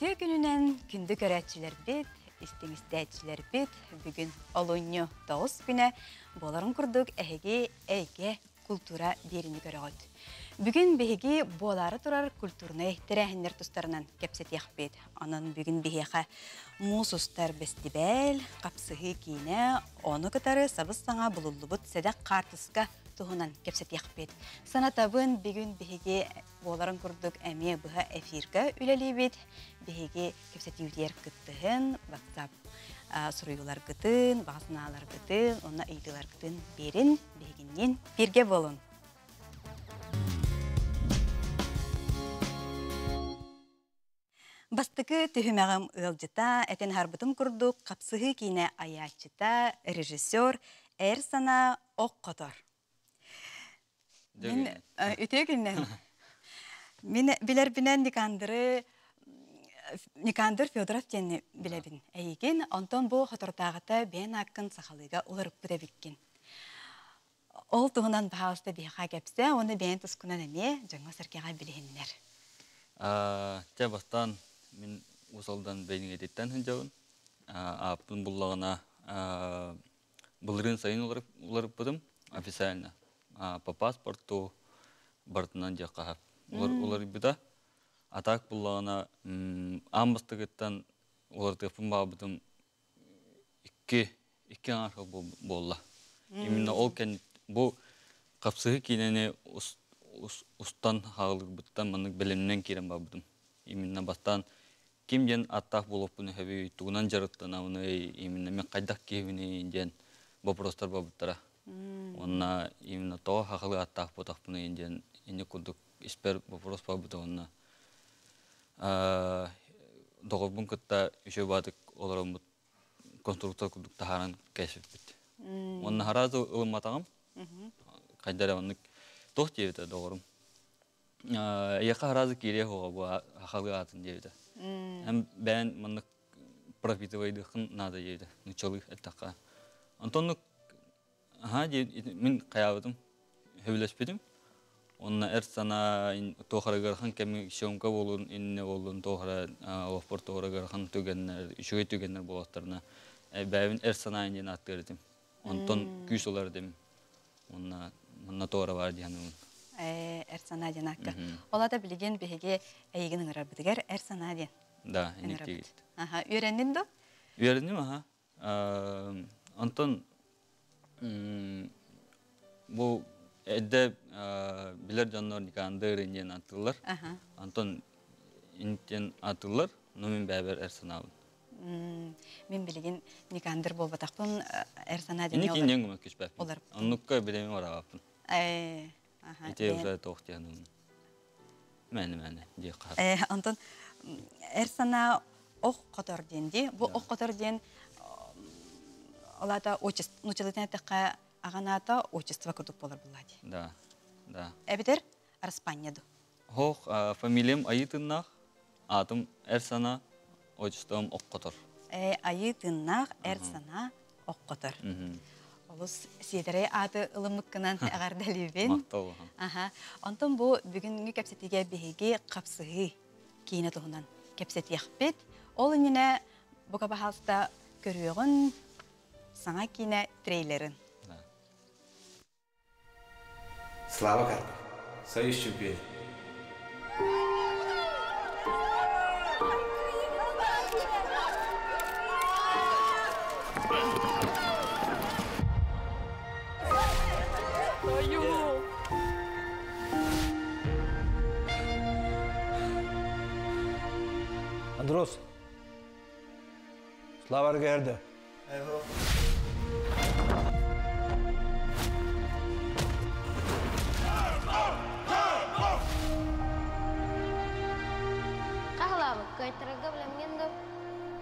Үтүө күнүнэн күндү көрөөччүлэрбит, истиҥ истээччилэрбит бүгүн олунньу тоҕус күнэ буоларын курдук эһиги эйгэ култуура биэриини көрөҕүт. Бүгүн биһиги буолаары турар культурнай тэрээһиннэр тустарынан кэпсэтиэхпит. Онон бүгүн биһиэхэ муус устар бэстибээл, хапсыһыы киинэ, ону кытары сабыс-саҥа булуллубут сэдэх хаартыска туһунан кэпсэтиэхпит. Санатабын, бүгүн биһиги буоларын курдук эмиэ быһа эфиргэ үлэлиибит. Биһиги кэпсэтиибитигэр кыттыһын, WhatsApp суруйууларгытын, баҕа санааларгытын уонна ыйытыыларгытын биэрин, биһигинниин бииргэ буолун. Бастакы түһүмэҕим ыалдьыта, этэн аһарбытым курдук, хапсыһыы киинэ айааччыта, режиссер Эр санаа ох хотор. Мин үтүө күннэн. Мин билэрбинэн Никандры Никандр Федоров диэни билэбин. Эйигин, онтон бу хотордааҕыта бэйэн ааккын сахалыыга уларыппыт эбиккин. Ол туһунан баһаалыста биһиэхэ кэпсээ уонна бэйэн тускунан эмиэ дьоҥҥо-сэргэҕэ билиһиннэр. Чэ, бастаан мин Уус Алдан Бэйдиҥэтиттэн сылдьабын. Ааппын буллаҕына былырыын сайын уларыппытым официально. По паспорту барытынан диэххэ уларыйбыта. А так буллаҕына аан бастакыттан уларытыахпын баҕарбытым икки икки аҥаар сыл буолла. Именно ол кэн бу хапсыһыы киинэни устан хаалыырбыттан маннык бэлэмнэн киирэн барбытым. Именно бастаан ким диэн ааттаах буолуохпун өһөбүй, тугунан дьарыктанабыный, именно мен хайдах киһибиний диэн вопростар барбыттара. Уонна именно тоҕо хахылыы ааттаах буотахпыный диэн инник курдук испэр вопрос барбыта уонна доҕорбун кытта үчүгэй баатык олороммут конструктор курдук таһааран кэпсэппит. Уонна хараазы ылымматаҕым. Хайда эрэ оннук туох диэбитэ доҕорум. Эйиэхэ хараазы киириэ суоҕа бу хахалыы аатын диэбитэ. Эн бэйэн маннык пропитывайдыаххын наада диэбитэ нуччалыы эттэххэ. Онтон Аһаа диэн мин хайаабытым, сөбүлэспитим. Уонна эр санаа туох эрэ ыарахан кэми съемка буолуон иннинэ буоллун, туох эрэ олохпор туох эрэ ыарахан түгэннэр, үчүгэй түгэннэр буоллахтарына, бэйэбин эр санаа диэн ааттыыр этим. Онтон күүс ылар этим. Уонна манна туох эрэ баар дии саныыбын. Эр санаа диэн аакка. Ол аата билигин биһиги эйигин ыҥырарбытыгар эр санаа диэн Да, инник диигит. Аха, үөрэннин дуо? Үөрэнним, аха. Онтон бу эрдэ билэр дьоннор Никандр диэн ааттыыллар. Онтон интен ааттыыллар, но мин бэйэбэр эр санаабын. Мин билигин Никандр буолбатахпын эр санаа диэн Инник иннен гымак күспэппин. Оннукка билэми бараабаппын. Ити уже туох диэн Мээнэ мээнэ диэх хаһар. Онтон эр санаа ох хотор диэн дии. Бу ох хотор диэн ол аата нууччалыытын эттэххэ аҕанаата отчество курдук буолар буллаа дии. Да, да. Эбэтэр Араспанья ду. Хох фамилиям Айыы тыннаах, аатым Эр санаа, отчеством Ох хотор. Айыы тыннаах, Эр санаа, Ох хотор. Олус сиэдэрэй ааты ылыммыккынан эҕэрдэлиибин. Махтал. Аха. Онтон бу бүгүҥҥү кэпсэтиигэ биһиги хапсыһыы киинэ туһунан кэпсэтиэхпит. Ол иннинэ бука баһаалыста көрүөҕүн саҥа киинэ трейлерин. Слава Карпов, Союз чемпион. Андрос, Слава Аргерде. Хаһылаабыт кыайтарарга билэмҥин да?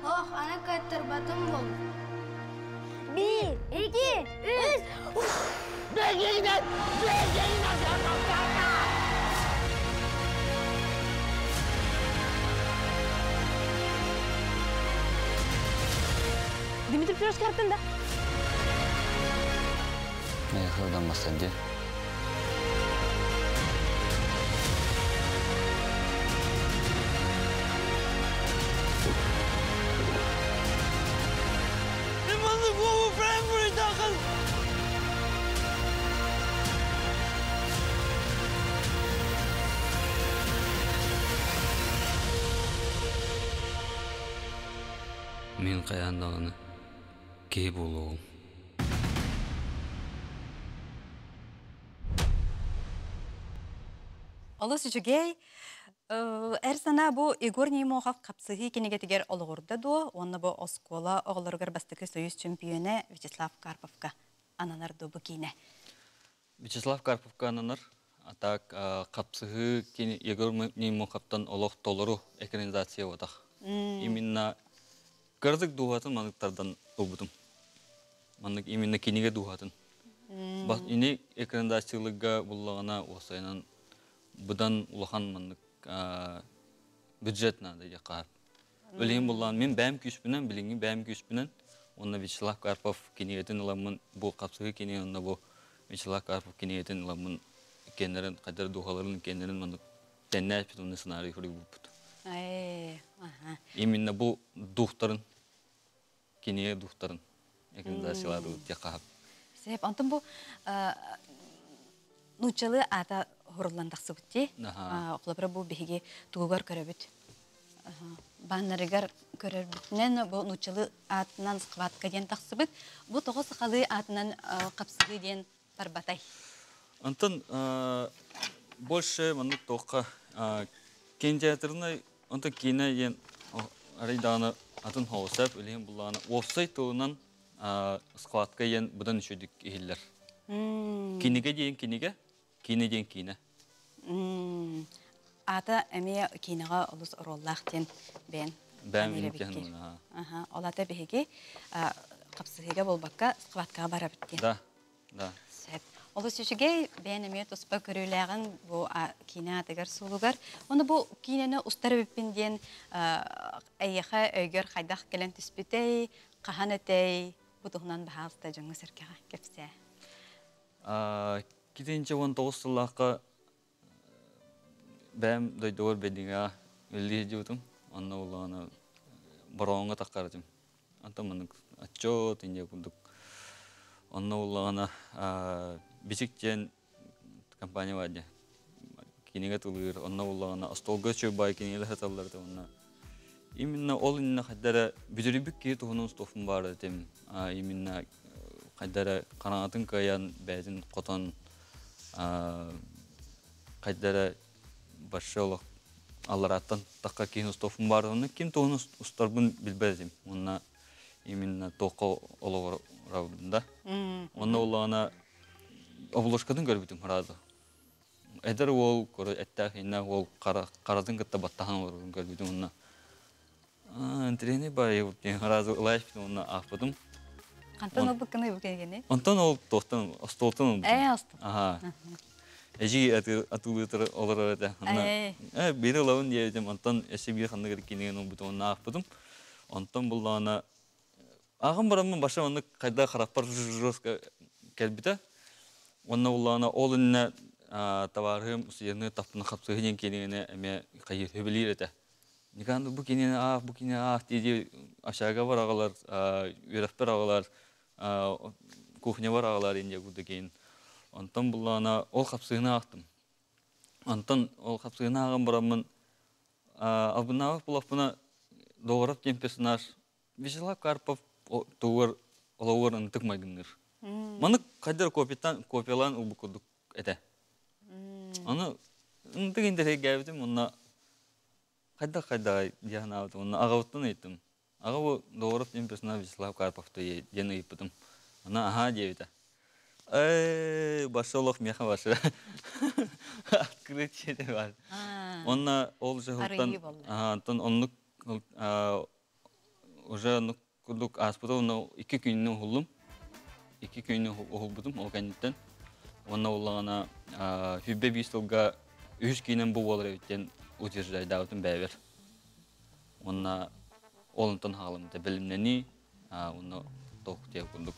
Ох, аны кыайтарбатым буол. Биир, икки, үс! Бегинен! Бегинен! Дмитрий Петрович картында. Михаил Масади. Мин хайаан даҕаны киһи буолуоҕум. Олус үчүгэй. Эр санаа бу Егор Неймохов хапсыһыы кинигэтигэр олоҕурда дуо уонна бу оскуола оҕолоругар бастакы союз чөмпүйүөнэ Вячеслав Карповка ананар дуо бу киинэ? Вячеслав Карповка ананар. А так хапсыһыы кини Егор Неймоховтан олох толору экранизация буотах. Именно кыратык дууһатын манныктардан ылбытым. Маннык именно кинигэ дууһатын. Ини экранизациялыгга буллаҕына уопсайынан быдан улахан маннык бюджет надо диэххэ хаһар. Билигин буллаан мин бэйэм күүспүнэн, билиҥҥи бэйэм күүспүнэн уонна Вячеслав Карпов кинигэтин ыламмын бу хапсыһыы кинигэ уонна бу Вячеслав Карпов кинигэтин ыламмын киэннэрин хайдах дууһаларын киэннэрин маннык тэннээппит уонна сценарий суруйбуппут. Именно бу духтарын кинигэ духтарын рекомендациялаабыт диэххэ хаһап. Сеп, онтон бу нууччалыы аата хуруллан тахсыбыт дии. Холобура бу биһиги тугугар көрөбүт. Баннарыгар көрөрбүтүнэн бу нууччалыы аатынан схватка диэн тахсыбыт. Бу тоҕо сахалыы аатынан хапсыһыы диэн барбатай? Онтон больше маннык туохха кинотеатрнай онтон киинэ диэн арай даҕаны атын хоҕусап илиһин буллаҕына уопсай тылынан схватка диэн быдан үчүгдүк иһиллэр. Кинигэ диэн кинигэ, киинэ диэн киинэ. Аата эмиэ киинэҕэ олус оруоллаах диэн бэйэн Бэйэм Ол ата биһиги хапсыһыыга буолбакка схваткаҕа барабыт диэн. Да, да. Сөп. Олус үчүгэй, бэйэн эмиэ туспа көрүүлээҕин бу киинэ аатыгар суолугар. Оны бу киинэни устар эбиппин диэн эйиэхэ өйгөр хайдах кэлэн түспүтэй, хаһан этэй, бу туһунан баһаалыста дьоҥҥо сэргэҕэ кэпсээ. Китинчэ 19 сыллаахха бэйэм дойдубар Бэдиҥэҕэ үлэлии сылдьыбытым. Онно буоллаҕына Бороҕоҥҥо таххар этим. Онтон маннык отчет инньэ курдук. Онно буоллаҕына Бичик диэн компания баар дии. Кинигэ тылыыр. Онно буоллаҕына остуолга үчүгэй баай кинигэлэр сыталлар этэ уонна именно ол иннинэ хайда эрэ бүдүрүйбүт киһи туһунан устуохпун баар этим. Именно хайда эрэ хараҥатын кыайан бэйэтин хотон хайда эрэ большой олох алларааттан тахха киһини устуохпун баар онно ким туһун устарбын билбэт этим уонна именно туохха олоҕурабын да уонна олоҕуна обложкатын көрбүтүм сразу эдэр уол эттээх иннээх уол харатын кытта баттаһан олорорун көрбүтүм уонна интириэһинэй баайы диэн сразу ылаайыппытым уонна аахпытым. Хантан ылбыккыный бу кинигэни? Онтон ол туохтан остуолтан ылбытым. Ээ, остуол. Аха. Эжиги атыылыытыр олорор этэ. Онно биир ылабын диэбитим, онтон өссө биир ханнык эрэ кинигэни ылбытым, онно аахпытым. Онтон буллаҕына ааҕан бараммын баша оннук хайдах харахпар жестко кэлбитэ. Уонна буллаҕына ол иннэ табаарыһым усуйаны таптын хапсыһы диэн кинигэни эмиэ хайыыр сөбүлүүр этэ. Никаан бу кинини аах, бу кинини аах дии-дии общагабар аҕалар, үөрэхпэр аҕалар, кухнябар аҕалар инде курдук иин. Онтон буллаҕына ол хапсыһыны аахтым. Онтон ол хапсыһыны ааҕан бараммын албыннаабыт булахпына Доҕоров диэн персонаж Вячеслав Карпов тугар олоҕор ынтык майгынныыр. Маннык хайдар копияттан копиялаан ылбыт курдук этэ. Аны ынтык интэриэһиргээбитим уонна хайдах хайдаҕай дии санаабытым уонна аҕабыттан ыйыттым. Аҕа бу Доҕоров диэн персонаж Вячеслав Карпов диэн ыйыппытым. Аны аһаа диэбитэ. Ээ, барса олох миэхэ барса. Открытие бар. Уонна ол дьаһалтан онтон оннук уже оннук курдук ааспыта уонна икки күнүнэн уһуллум. Икки күнү уһулбутум ол кэнниттэн. Уонна буоллаҕына сүүрбэ биир сылга үһүс киинэн бу буолар эбит диэн утверждайдаабытым бэйэбэр. Уонна ол онтон хаалыммыта бэлэмнэнии уонна туох диэх курдук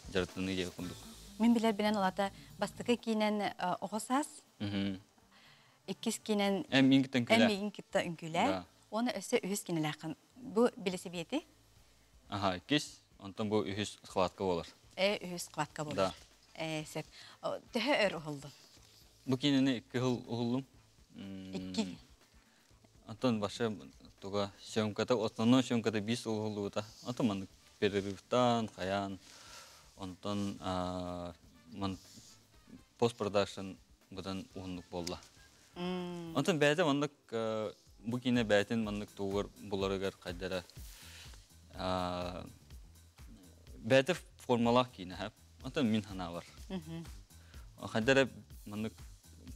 дьарыктаныы диэх курдук. Мин билэрбинэн улата бастакы киинэн оҕо саас, иккис киинэн Эн миигин кытта үҥкүүлээ. Эн миигин кытта үҥкүүлээ. Уонна өссө үһүс кинилээххин. Бу билисибиэти? Аха, иккис, онтон бу үһүс схватка буолар. Э, үһүс схватка буолар. Да. Э, сөп. Төһө өр уһуллун? Бу киинэни икки жыл уһуллум. Икки. Онтон башы Туга съемката, основной съемката биир сыл уһуллубута. Ото маннык перерывтаан, хайаан, онтон ман постпродакшн быдан уһуннук буолла. Онтон бэйэтэ маннык бу киинэ бэйэтин маннык тугугар буларыгар хайдара бэйэтэ формалаах киинэ хэп. Онтон мин санаабар. Хайдара маннык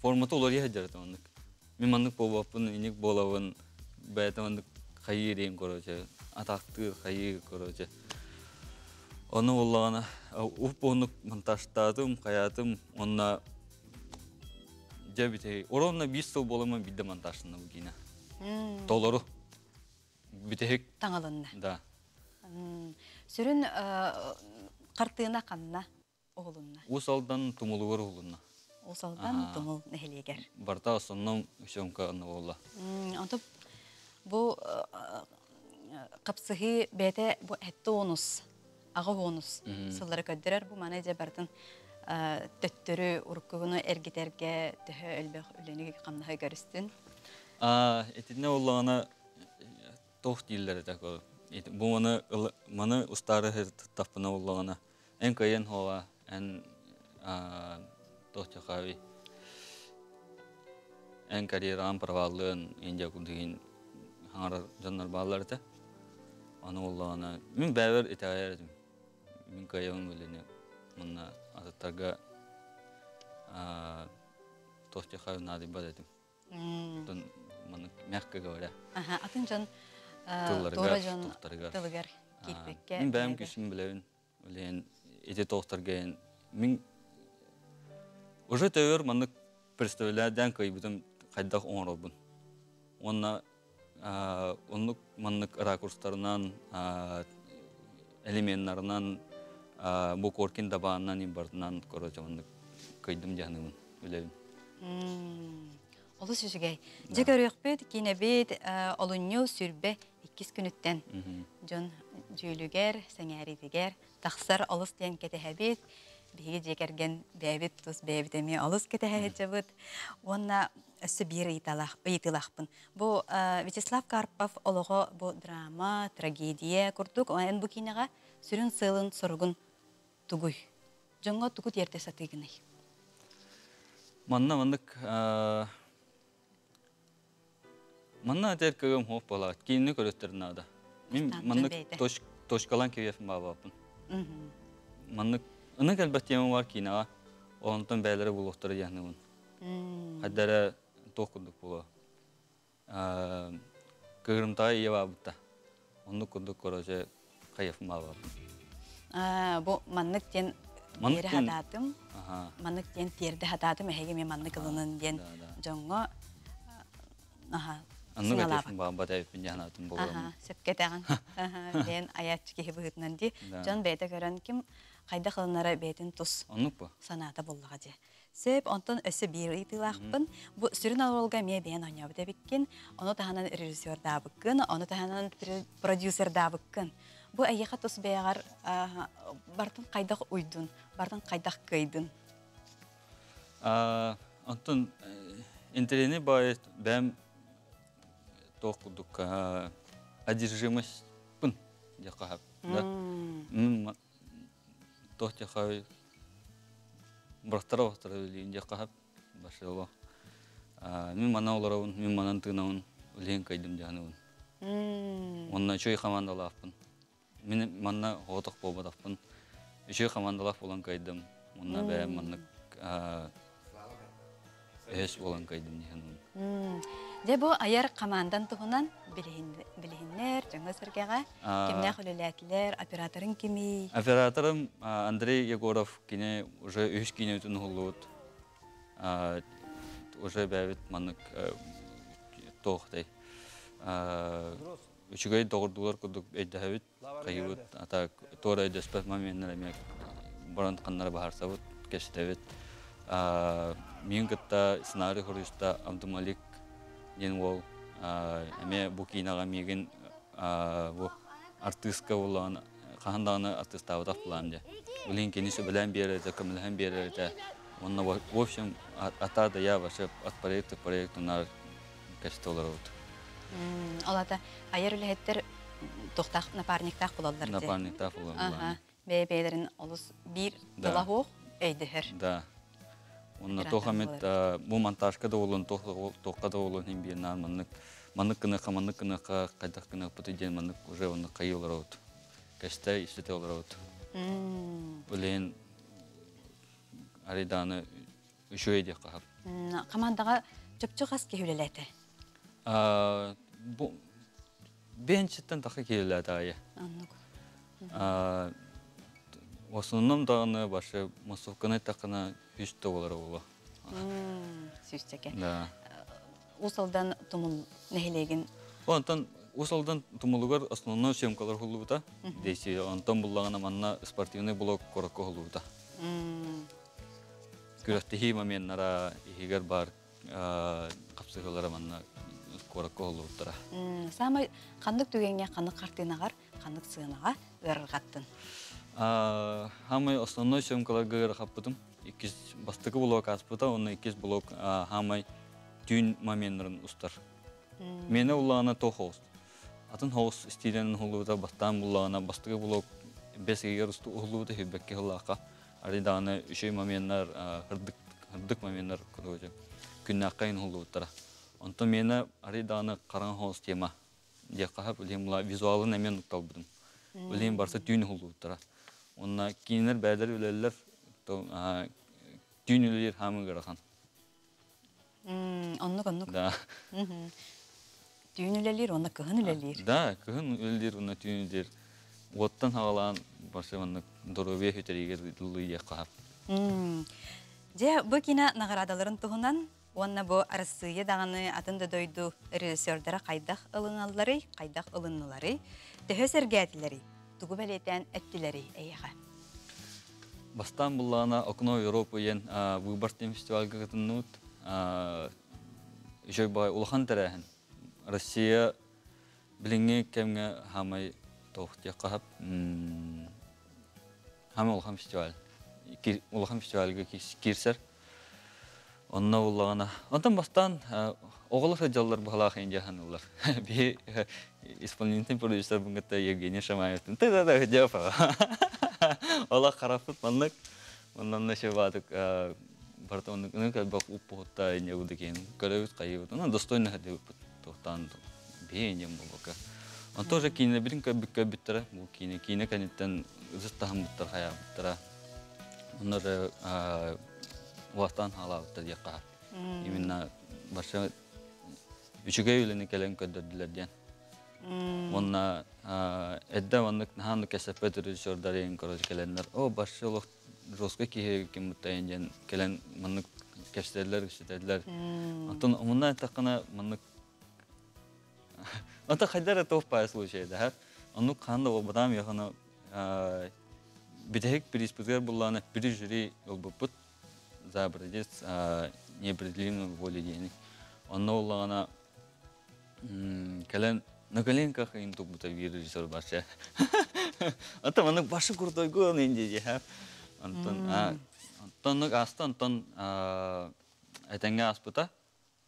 формата уларыйа сылдьар маннык. Мин маннык буолбаппын, иник буолабын, бэйэтэ маннык хайыы диэн короче, атаактыыр хайыы короче. Ону буоллаҕына уп-уһуннук монтажтаатым, хайаатым, уонна дьэ бүтэһик. Ровно биир сыл буоламмын биирдэ монтажтанна бу киинэ. Толору. Бүтэһик. Таҥалынна. Да. Сүрүн хартыына ханна уһулунна? Уус Алдан тумулугар уһулунна. Уус Алдан Тумул нэһилиэгэр. Барыта основном съемка онно буолла. Онто бу хапсыһыы бэйэтэ бу этте онус, аҕа онус сыллары көрдөрөр бу маны дьэ барытын төттөрү уруккугуну эргитэргэ төһө элбэх үлэни хамнаһы көрүстүн? Итиннэ буоллаҕына туох дииллэр этэ бу маны маны устаары таппына буоллаҕына эн кыайан хоҕа эн туох чахави эн карьераҕын проваллыан индия курдугин хаҥарар дьоннор бааллар этэ ону буоллаҕына мин бэйэбэр итэҕэйэр этим мин кыайабын билини манна атыттарга туох чахави наадыйбат этим Оттон маннык мягко говоря. Атын дьон тылларыгар, дьон тылыгар киирбэккэ. Мин бэйэм күүсүм билэбин. Билэн ити тоохторга мин уже төбөр маннык представлядан кыйбытым хайдах оҥоробун. Уонна оннук маннык ракурстарынан, элеменнарынан, бу Коркин дабаанынан имбартынан короче маннык кыйдым дьаһаныбын үлэбин. Олус үчүгэй. Дьэ көрүөхпүт, киинэбит олунньу сүрбэ иккис күнүттэн дьон дьүүлүгэр, сэҥээриитигэр тахсар олус диэн кэтэһэбит. Биһиги дьиэ кэргэн бэйэбит тус бэйэбит эмиэ олус кэтэһэ сылдьабыт. Уонна өссө биир ыйытыылаахпын. Бу Вячеслав Карпов олоҕо бу драма, трагедия курдук. Эн бу киинэҕэ сүрүн сыалын, соругун тугуй? Дьоҥҥо тугу тиэрдэ сатыыгыный? Манна маннык манна этэр кыгым хоп буолаат киинни көрөттөр наада. Мин маннык точкалан кириэфин баабаппын. Маннык ыннык элбэх тема бар киинэҕэ онтон бэйэлэрэ булуохтара диэхныбын. Хайдара туох курдук буолуо. Кыырымтаҕа ийэ баабытта. Оннук курдук короче хайафым баабаппын. Бу маннык диэн тиэрэ хатаатым, маннык диэн тиэрдэ хатаатым, эһиги мен маннык ылынын диэн дьоҥҥо аха Оннук этиэхпин баҕарбат эбиппин диэн санаатым буолуом. Сөпкө этэҕин. Бэйэн айааччы киһи быһыытынан дии. Дьон бэйэтэ көрөн ким хайдах ылынара бэйэтин тус Оннук бу. санаата буоллаҕа дии. Сөп, онтон өссө биир ыйытыылаахпын. Бу сүрүн оруолга эмиэ бэйэн оонньообут эбиккин, ону таһынан режиссердаабыккын, ону таһынан продюсердаабыккын. Бу эйиэхэ тус бэйэҕэр бартын хайдах уйдун, бартын хайдах кыайдын? Онтон интэриэһинэй баайы бэйэм туох курдук одержимостьпын диэххэ сөп. Да? Туох диэххэ бырахтара-бырахтара үлэлиин диэххэ сөп. Барсело. Мин манан олоробун, мин манан тыынабын, үлэһин кыайдым дьаһаныбын. Уонна үчүгэй хамаандалаахпын. Мин манна оҕотох буолбатахпын. Үчүгэй хамаандалаах буолан кыайдым. Уонна бэйэм маннык өһөс буолан кыайдым дьаһаныбын. Дьэ бу айар хамаандан туһунан билиһиннэр, дьоҥҥо-сэргэҕэ кимнээх үлэлээтилэр, операторыҥ кимий? Операторым Андрей Егоров, кини уже үһүс киинэбитин уһуллубут. Уже бэйэбит маннык туохтай үчүгэй доҕордуулар курдук өйдөһөбүт, хайыбыт, а так туора өйдөспөт моменнар эмиэ баран ханнары баһарсабыт, кэпсэтэбит. Миигин кытта сценарий хоруйуста Абдумалик диэн уол эмиэ бу киинэҕэ миигин бу артыыска буоллаҕына хаһан даҕаны артыыстаабатах былаан дьэ. Билигин кини сөбүлээн биэрэр этэ, көмөлөһөн биэрэр этэ. Уонна в общем от А до Я вообще от проекта к проекту наар кэпсэтэ олоробут. Ол ата айар үлэһиттэр туохтаах напарниктаах булаллар дии. Напарниктаах булаллар. Бэйэ-бэйэлэрин олус биир тыла суох өйдөһөр. Да. Онно туох эмит бу монтажка да буолун, туохха да буолун иһин биир наар маннык маннык гыныахха, маннык гыныахха, хайдах гыныахпытый диэн маннык уже оннук хайыы олоробут. Кэстэ истэтэ олоробут. Үлэһин арыйдааны үчүгэй диэххэ хап. Командаҕа чопчу хас киһи үлэлээтэ? Бу бенчиттэн таха киһи үлэлээтэ аайы. Оннук. В основном даҕаны башы массовканы эттэххинэ үс да буолара буолуо. Сүүсчэкэ. Да. Уус Алдан Тумул нэһилиэгин Онтон Уус Алдан Тумулугар основной съемкалар уһуллубута. Действие. Онтон буллаҕына манна спортивный блок куоракка уһуллубута. Күрэхтэһии моменнара иһигэр баар хапсыһыылара манна куоракка уһуллубуттара. Саамай ханнык түгэҥҥэ, ханнык хартыынаҕар, ханнык сыанаҕа ыарырҕаттын? Хаамай основной съемкаларга ыарахаппытым. Иккис бастакы блок ааспыта, уонна иккис блок хаамай түүн моменнарын устар. Миэнэ уллаҕына то хоус. Атын хоус стилен уһуллубута бастаан буллаҕына бастакы блок бэс ыйыгар уһуллубута хүббэккэ сыллаахха. Арый даҕаны үчүгэй моменнар, ырдык, ырдык моменнар короче, күннээххэ уһуллубуттара. Онтон миэнэ арый даҕаны хараҥа хоус тема диэххэ сөп. Билигин була визуалын эмиэ нукталбытым. Билигин барыта түүн уһуллубуттара. Уонна киинэлэр бэйэлэр үлэлэлэр түүн үлэлиир хаамыы ыарахан. Оннук оннук. Да. Түүн үлэлиир уонна кыһын үлэлиир. Да, кыһын үлэлиир уонна түүн үлэлиир. Уоттан хаҕалаан барсы маннык доруобуйа сүтэриигэр ыллыйыахха сөп. Дьэ, бу киинэ наҕараадаларын туһунан уонна бу Арассыыйа даҕаны атын да дойду режиссердара хайдах ылыналларый, хайдах ылынныларый, төһө сэргээтилэрий, тугу бэлиэтээн эттилэрий эйиэхэ? Бастаан буллаҕына Окно Европы диэн выбор фестивальга кытынныбыт. Үчүгэй баҕайы улахан тэрээһин. Россия билиҥҥи кэмҥэ хаамай туох диэххэ сөп хаамай улахан фестиваль. Улахан фестивальга киирсэр. Онно буллаҕына онтон бастаан оҕолор сылдьаллар быһалаах индия саныыллар. Биһи исполнительный продюсербын кытта Евгений Шамаевтын ты да да дьапа. Олох хараппыт маннык. Оннонно еще баатык барыта оннук ынырык элбэх уппуһутта иньэ киин көрөбүт хайыбыт. Онон достойно хадыбыппыт туохтаан биһи иньэм буолбакка. Он тоже киинэбитин көрбүт көрбүттэрэ. Бу киинэ киинэ кэнниттэн ытыс таһыммыттар хайаабыттара. Онно улахтаан хаалаабыттар диэххэ именно барса үчүгэй үлэни кэлэн көрдөрдүлэр диэн. Уонна эрдэ маннык наһаа кэсэппэт режиссердар короче кэлэннэр о барсы олох жесткий киһи ким буттайын диэн кэлэн маннык кэпсэтэллэр кэпсэтэллэр. Онтон омунна эттэххинэ маннык Онтон хайда эрэ туох баар случай да оннук хаан да буолбатаҕым яхана бүтэһик приспытыгар буллаҕына бір жюри ылбыппыт за образец неопределимой воли диэни онно буоллаҕына кэлэн на коленках ыйын туппута биир режиссер барча онтон маннык башы крутой гон дии онтон онтон ааста онтон этэҥҥэ ааспыта.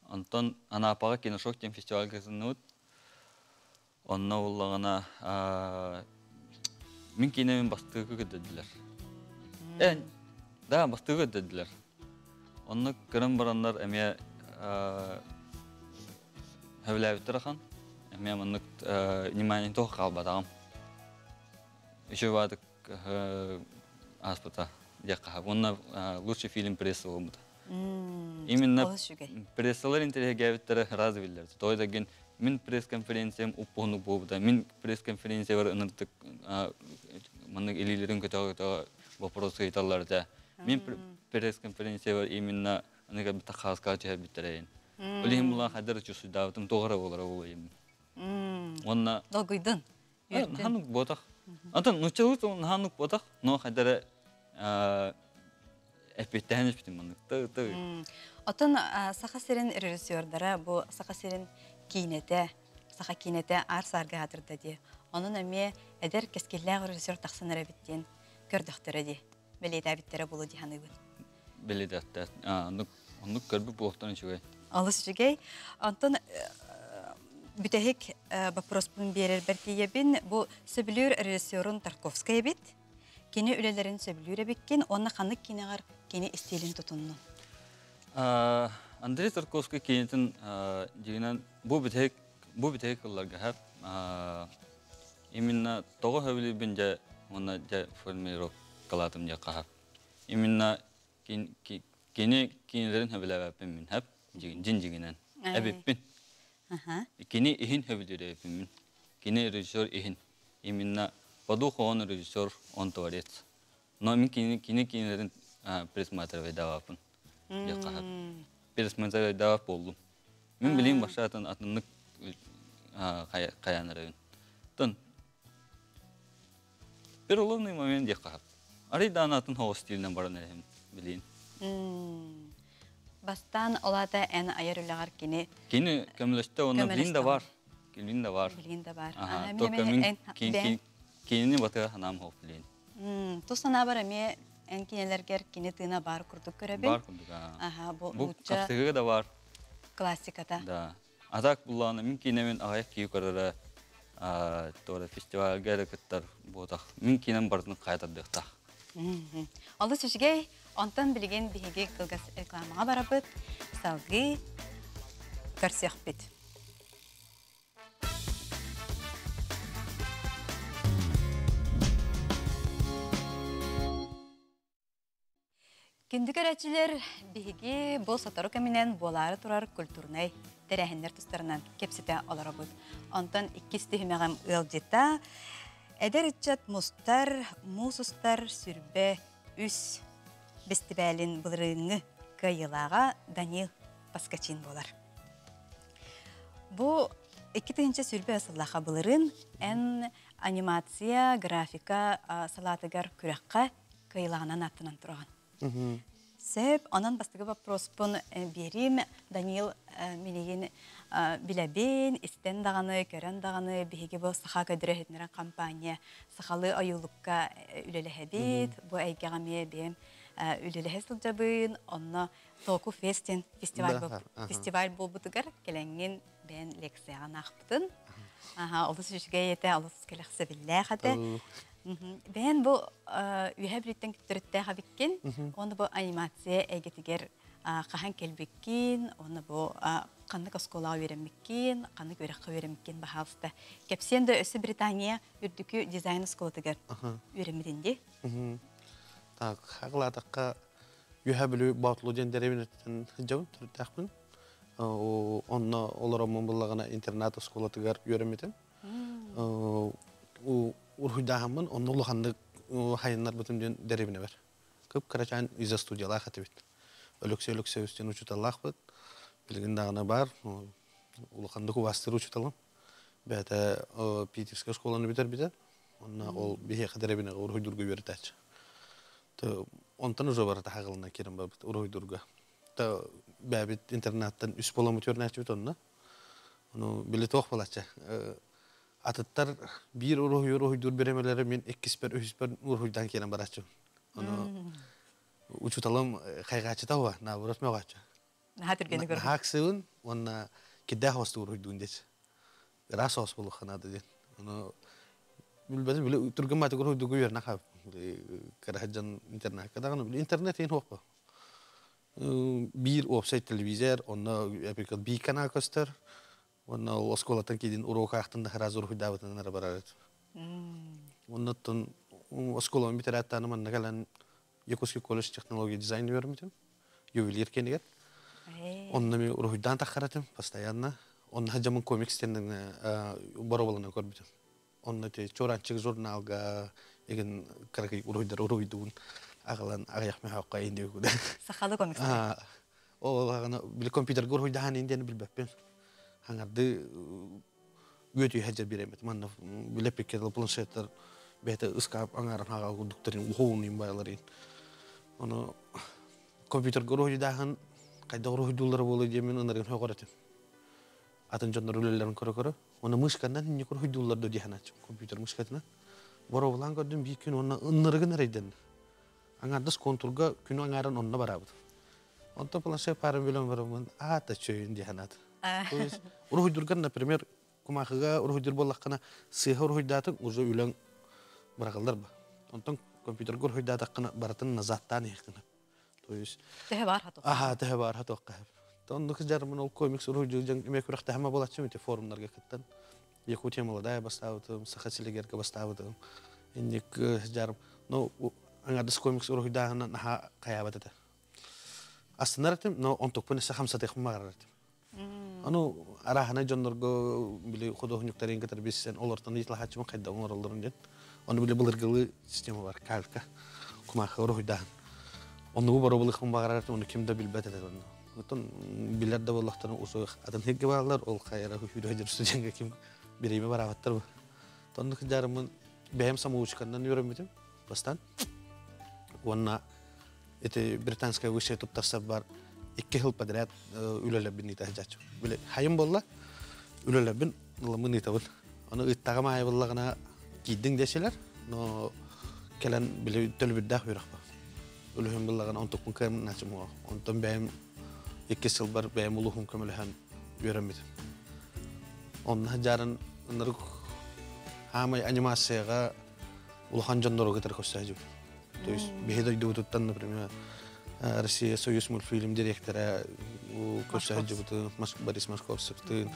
Онтон Анапаҕа Киношок диэн фестивальга кытынныбыт. Онно буллаҕына мин киинэбин бастакы көрдөрдүлэр. Эн да бастакы көрдөрдүлэр. Онно көрөн бараннар эмиэ сөбүлээбиттэр ахан. Эмиэ маннык внимание туох хаалбатаҕым. Үчүгэй баатык ааспыта диэххэ. Уонна лучший фильм пресса буолбута. Именно прессалар интэриэһиргээбиттэрэ раз биллэр. Той да мин пресс-конференциям уппуһунук буолбута. Мин пресс-конференциябар ыныртык маннык илиилэрин көтөҕө-көтөҕө вопрос ыйыталлар этэ. Мин пресс-конференциябар именно аныга битта хааска түһэрбиттэрэ. Ол иһин булан хайдар чувствуйдаабытым тоҕо эрэ буолара буолуо Уонна Долгуйдун. Ханнык буотах. Антон нуччалыы ханнык буотах, но хайдара эппиттээн испитим маннык ты ты. Отон Саха сирин режиссердара бу Саха сирин киинэтэ, саха киинэтэ аар саарга аатырда дии. Онон эмиэ эдэр кэскиллээх режиссер тахсан эрэбит диэн көрдөхтөрө дии. Бэлиэтээбиттэрэ буолуо дии саныыбын. Бэлиэтээттэр. Оннук оннук көрбүт буолуохтан үчүгэй. Олус үчүгэй. Онтон Бүтэһик боппуруоспун биэрэрбэр тиийэбин. Бу сөбүлүүр режиссерун Тарковскай эбит. Кини үлэлэрин сөбүлүүр эбиккин уонна ханнык киинэҕэр кини истиилин тутуннун? Андрей Тарковскай киинэтин дьиҥинэн бу бүтэһик бу бүтэһик ылларга именно тоҕо сөбүлүүрбүн дьэ уонна дьэ формулировкалаатым диэххэ хаһап. Именно кини кинилэрин сөбүлээбэппин мин хэп дьин дьиҥинэн эбиппин. Кини иһин сөбүлүүр эбиппин мин. Кини режиссер иһин. Именно по духу он режиссер, он творец. Но мин кини кини кинилэрин пересматривайдаабаппын. Пересматривайдаабап буоллум. Мин билигин баша атын атыннык хайаан эрабин. Тон переломный момент диэххэ хап. Арый даан атын хоҕус стилинэн баран эрэһим билигин. Бастаан олата эн айар үлэҕэр кини Кини көмөлөстө уонна билин да бар. Билин да бар. Билин да бар. Только мин кинини батыга санаам хоох билин. Тус санаабар эмиэ эн кинилэргэр кини тыына бар курдук көрөбүн. Бар курдук. Аха, бу Бу хапсыгыга да бар. Классиката. Да. А так буллаана мин киинэбин аҕыйах киһи көрөрө туора фестивальга эрэ кыттар буотах. Мин киинэм барытын хайа тардыахтаах. Олус үчүгэй. Онтон билигин биһиги кылгас рекламаҕа барабыт. Салгыы көрсүөхпүт. Күндү көрөөччүлэр, биһиги бу сотору кэминэн буолаары турар культурнай тэрээһиннэр тустарынан кэпсэтэ олоробут. Онтон иккис түһүмэҕим ыалдьыта эдэр ыччат мустар, муус устар сүрбэ үс бэстибээлин былырыыҥҥы кыайыылааҕа Данил Поскачин буолар. Бу 2000 сүрбэ сыллаха былырыын эн анимация, графика салаатыгар күрэххэ кыайыылааҕынан ааттанан тураҕын. Сөп, онон бастакы вопроспун биэриим. Данил минигин билэбин, истэн даҕаны, көрөн даҕаны биһиги бу саха көдөрө компания сахалы ойуулукка үлэлэһэбит, бу эйгэҕэ эмиэ бэйэм үлэлэһэ сылдьабын, онно Току Фестин фестиваль фестиваль буолбутугар кэлэҥҥин бэйэн лекцияҕа аахпытын. Аха, олус үчүгэй этэ, олус кэлэхсэбиллээх этэ. Бэйэн бу үһэ бүлүттэн төрүттээх эбиккин, уонна бу анимация эйгэтигэр хаһан кэлбиккин, уонна бу ханнык оскуолаҕа үөрэммиккин, ханнык үөрэххэ үөрэммиккин баһаалыста. Кэпсиэн да өссө Британия үрдүкү дизайн оскуолатыгар үөрэммитин дии. Так, хаглаатахха үһэ бүлүү Боотулу диэн дэриэбинэттэн сылдьабын, төрүттээхпин. Онно олороммун буллаҕына интернат оскуолатыгар үөрэммитим. Уруһуйдааһыммын онно улаханнык хайыннарбытым диэн дэриэбинэбэр. Кып-кырачаан изо студиялаах этибит. Өлөксөй Өлөксөйүс диэн учууталлаахпыт. Билигин даҕаны баар. Улаханнык убаастыыр учууталым. Бэйэтэ Питерскэй оскуоланы бүтэрбитэ. Онно ол биһиэхэ дэриэбинэҕэ уруһуйдуурга үөрэтээччи. Онтон уже барыта хаҕылына киирэн барбыт уруһуйдуурга. Бэйэбит интернаттан үс буоламмыт үөрэнээччибит онно. Ону били туох буолааччы атыттар биир уруһуй уруһуйдуур бириэмэлэри мин иккиспэр, үһүспэр уруһуйдаан киирэн барааччыбын. Ону учууталым хайҕааччыта уа, наоборот мөҕөөччү. Наһаа түргэнник Наһаа ыксыыбын уонна кирдээх оҕустук уруһуйдуун диэччи. Ыраас соҕус буолуохха наада диэн. Ону билбэтим, били түргэн маатык уруһуйдууга үөрэнэ хаалбыппын. Кыра сылдьан интернакка даҕаны били интернет иһин суох биир уопсай телевизор, онно биир канал көстөр. Уонна ол оскуолаттан киирин уруок аахтын да сразу уруһуйдаабытынан эрэ барар этим. Оннуттан оскуоланы бүтэрээт манна кэлэн Якутский колледж технологии дизайн үөрэммитим. Ювелир кэнигэр. Онно мен уруһуйдаан таххаратым постоянно. Онно хадьамын комикс диэн бороболана көрбүтүм. Онно те Чуораанчык журналга эгин кыракый уруһуйдар уруһуйдуун аҕалан аҕыйах мөһөөххө индиэ Сахалы комикс. Ол аҕана били компьютерга уруһуйдаһан индиэни билбэппин. Хаҥарды үөтүй хаджа биремет. Манна билеппикке планшеттар бэйэтэ ыскаап аҥааран хаҕал курдуктарын ухуунуйун байларын. Ону компьютерга уруһуйдааһын хайдах уруһуйдууллара буолуой диэммин ынырыгын хөҕөр этим. Атын дьоннор үлэлэрин көрө-көрө. Оны мышканан инник уруһуйдууллар до диэханааччым компьютер мышкатынан. Боробулаан көрдүм биир күн уонна ыннырыгын эрэйдэннэ. Аҥаардас контурга күнү аҥааран онно бараабыт. Онтон планшет паарын билэн бараммын аата чөйүн диэханаат. То есть уруһуйдургар, например, Кумаахыга уруһуйдуур буоллаххына, сыыһа уруһуйдаатыҥ, уже үлэҥ быраҕыллар ба. Онтон компьютерга уруһуйдаатаххына, барытын назадтаан иһиэххин. То есть Төһө баар хатуохха. Аха, төһө баар хатуохха. Оннук жармын ол комикс уруһуйдуур дьон эмиэ күрэхтэһэмэ буолаччым ити форумнарга кыттан. Якутия молодая бастаабытым, Саха силигергэ бастаабытым. Инник жарым. Ну, аҥардас комикс уруһуйдааһынан наһаа хайаабат этэ. Астынар этим, но онтукпун эссе хамсатыахпын баҕарар этим. Аны арааһынай дьоннорго били худуоһунньуктарын кытары билсэн олортон ыйыталаһааччыбын хайдах оҥороллорун диэн. Ону били былыргылыы система бар, калька, кумаахы уруһуйдааһын. Оннугу боруобалыахпын баҕарар этим, ону ким да билбэт этэ. Оттон билэр да буоллахтарына усу атын сиргэ бааллар, ол хайара сүүрэ сылдьар студенҥа ким бириэмэ бараабаттар бу. Оннук дьарыммын бэйэм самоучканнан үөрэммитим бастаан. Уонна ити британская высшая туттарсар бар 2 жыл подряд үлэлэрбин ыыта сылдьааччы. Били хайым буолла, үлэлэрбин ыламмын ыытабын. Ону ыыттаҕым аайы буоллаҕына киирдиҥ дэсилэр, но кэлэн били төлөбүрдээх үөрэх бар. Үлүһүн буллаҕына онтукпун кыам начымуох. Онтон бэйэм 2 сылбар бэйэм улуһум көмөлөһөн үөрэммитим. Онно дьарын ынырык хаамай анимацияҕа улахан дьоннору кытары көрсөөдүбүт. То есть биһи дойдубутуттан, например, Россия Союз мультфильм директора көрсөөдүбүтүн Борис Машковцевтыын,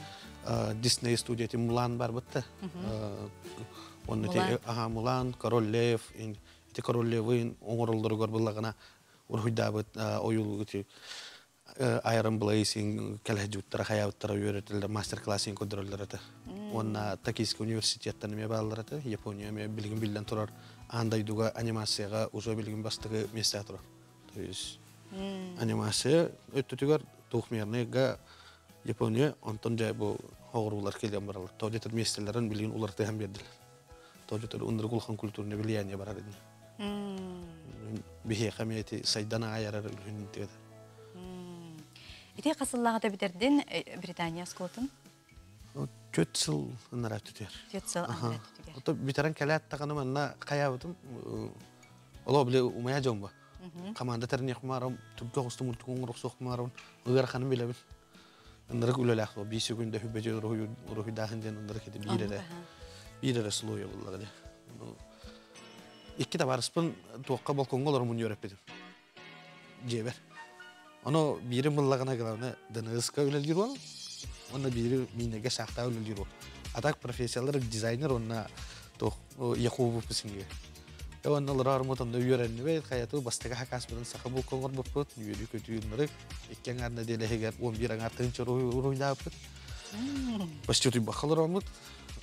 Дисней студия Мулан барбытта. Онно ага Мулан, Король Лев, ити Король Левын оҥороллоругар буллагына уруһуйдаабыт ойуулугу Iron Blazing кэлэһдьуттара хайаабыттара үөрэтэллэр, мастер-классын көрдөрөллөр этэ. Уонна Токийский университеттан эмиэ бааллар этэ. Япония эмиэ билигин биллэн турар аан дойдуга анимацияҕа уже билигин бастакы миэстэҕэ турар. То есть анимация өттүтүгэр двухмерныйга Япония онтон дьэ бу оҕуруулар кэлэн бараллар. То где-то миэстэлэрин билигин уларытыһан биэрдилэр. То где-то ынырык улахан культурный влияние барар ини. Биһиэхэ эмиэ ити сайдан аайарар үлүһүн диэт. Ити хасыллаҕата бүтэрдин Британия оскуолатын? 4 сыл ынара түтүөр. 4 сыл ынара түтүгэр. Ото бүтэрэн кэлээт даҕаны манна хайаабытым олоо били умайа дьон ба. Команда тэрниэх маарам, түргө оҕустум урдук оҥорохсуох маарам, ыараханын билэбин. Ынырык үлэлээх 5 секунда хүбэдьи уруһуйдааһын диэн ынырык ити биир эрэ биир эрэ слоя буллаҕа дии. Икки табаарыспын туохха балкоҥҥа олороммун үөрэппитим. Дьиэбэр. Ону биирим буллаҕына главное ДНС-ка үлэлиир уол, уонна биири миинэгэ шахтаҕа үлэлиир уол. А так профессиялар дизайнер уонна туох Яху выпускнига. Уонна олорор онно үөрэннибит, хайатыы бастакы хакаспытын саха булка оҥорбуппут, үөрүү-көтүү ынырык. Икки аҥаар нэдиэлэ иһигэр 11 аҥаар тыһыынча уруһуйдаабыппыт. Почти утуйбакка олороммут.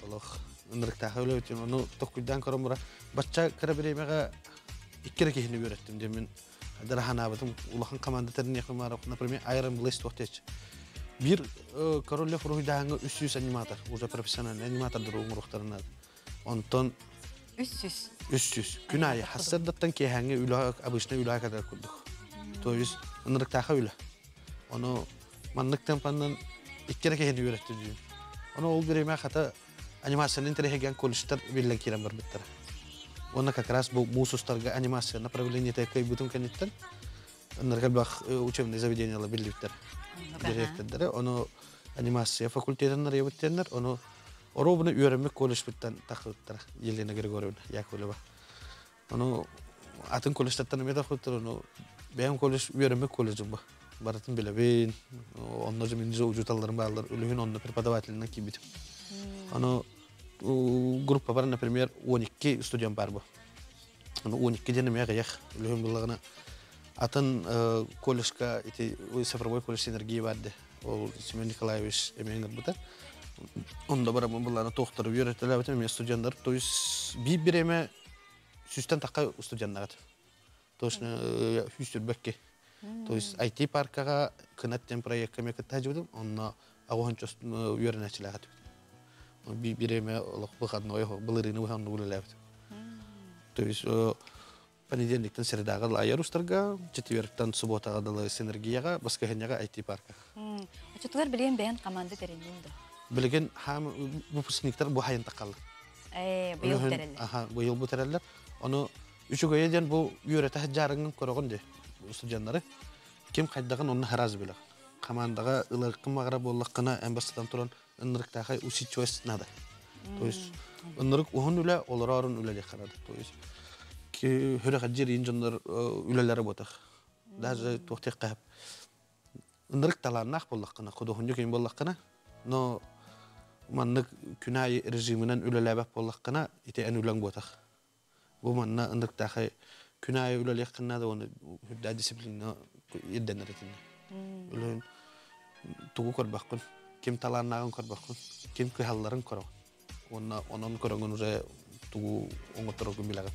Олох ынырыктаах үлэбит. Ону токкуйдаан көрөн бура бачча кыра бириэмэҕэ икки эрэ киһини үөрэттим диэн мин дараханаабытым улахан команда тэрниэхпин баар. Например, Iron Blaze туох диэччи. Биир Король Лев уруһуйдааһыҥҥа 300 аниматор, уже профессиональный аниматордар оҥоруохтарын наада. Онтон 300. 300. Күн аайы хассардаттан киэһээҥҥи үлэ обычный үлэ кэтэр курдук. То есть ынырыктааха үлэ. Ону маннык темпаннан икки эрэ киһини үөрэттим дии. Ону ол бириэмэ хата анимацияны интэриэһиргээн колледжтар биллэн киирэн барбыттара. Уонна как раз бу муус устарга анимация направлениета кыайбытым кэнниттэн ынырык элбэх учебное заведениялар биллибиттэр. Директордары ону анимация факультетын арыйабыт диэннэр, ону оруобуна үөрэммит колледжпыттан тахсыбыттара Елена Григорьевна Яковлева. Ону атын колледжтартан эмиэ тахсыбыттар, ону бэйэм колледж үөрэммит колледжым ба. Барытын билэбин, онно же мин же учууталларым бааллар, үлүһүн онно преподавателинэн киирбитим. Ону группа бар, например, 12 студент бар бу. Ону 12 диэн эмиэ аҕыйах үлүһүн буллаҕына атын колледжка ити цифровой колледж синергия бар де. Ол Семен Николаевич эмиэ ыҥырбыта. Онно бараммын былаана туохтары үөрэтэлээбитим эмиэ студенттар. То есть биир бириэмэ сүүстэн тахха студеннаҕыт. Точно сүүс түрбэкки. То есть IT паркаҕа кынат диэн проекка эмиэ кытта сылдьыбытым. Онно аҕыһынча үөрэнээччилээх этибит. Биир бириэмэ олох выходной былырыыны быһан үлэлээбитим. То есть понедельниктан средаҕа айар устарга, четверктан субботаҕа дылы синергияҕа, баскыһынньаҕа IT парка. Оччотугар билигин бэйэн команда тэриннин да? Билигин хаам выпускниктар бу хайын таққаллар. Быйыл бүтэрэллэр. Аха, быйыл бүтэрэллэр. Ону үчүгэйэ диэн бу үөрэтэ сылдьарыҥын көрөҕүн дии студеннары. Ким хайдаҕын онно хараас билэх. Командаҕа ыларкын баҕара буоллаххына эн бастатан туран Ынырыктаахай усидчивость надо. То есть ынырык уһун үлэ олороорун үлэлиэххэ надо. То есть хөрөҕө дьиэр дьоннор үлэлэрэ буотах. Даже туох диэххэ ынырык талааннаах буоллаххына, худуоһунньук им буоллаххына, но маннык күн аайы режиминэн үлэлээбэт буоллаххына, ити эн үлэҥ буотах. Бу манна ынырыктаахай күн аайы үлэлиэххин наада уонна үрдээ дисциплина ирдэнэр итиннэ. Үлэһин тугу көрбөххүн, ким талааннааҕын көрбөххүн, ким кыһалларын көрөҕүн. Уонна онон көрөҥүн уже тугу оҥоттороргун билэҕин.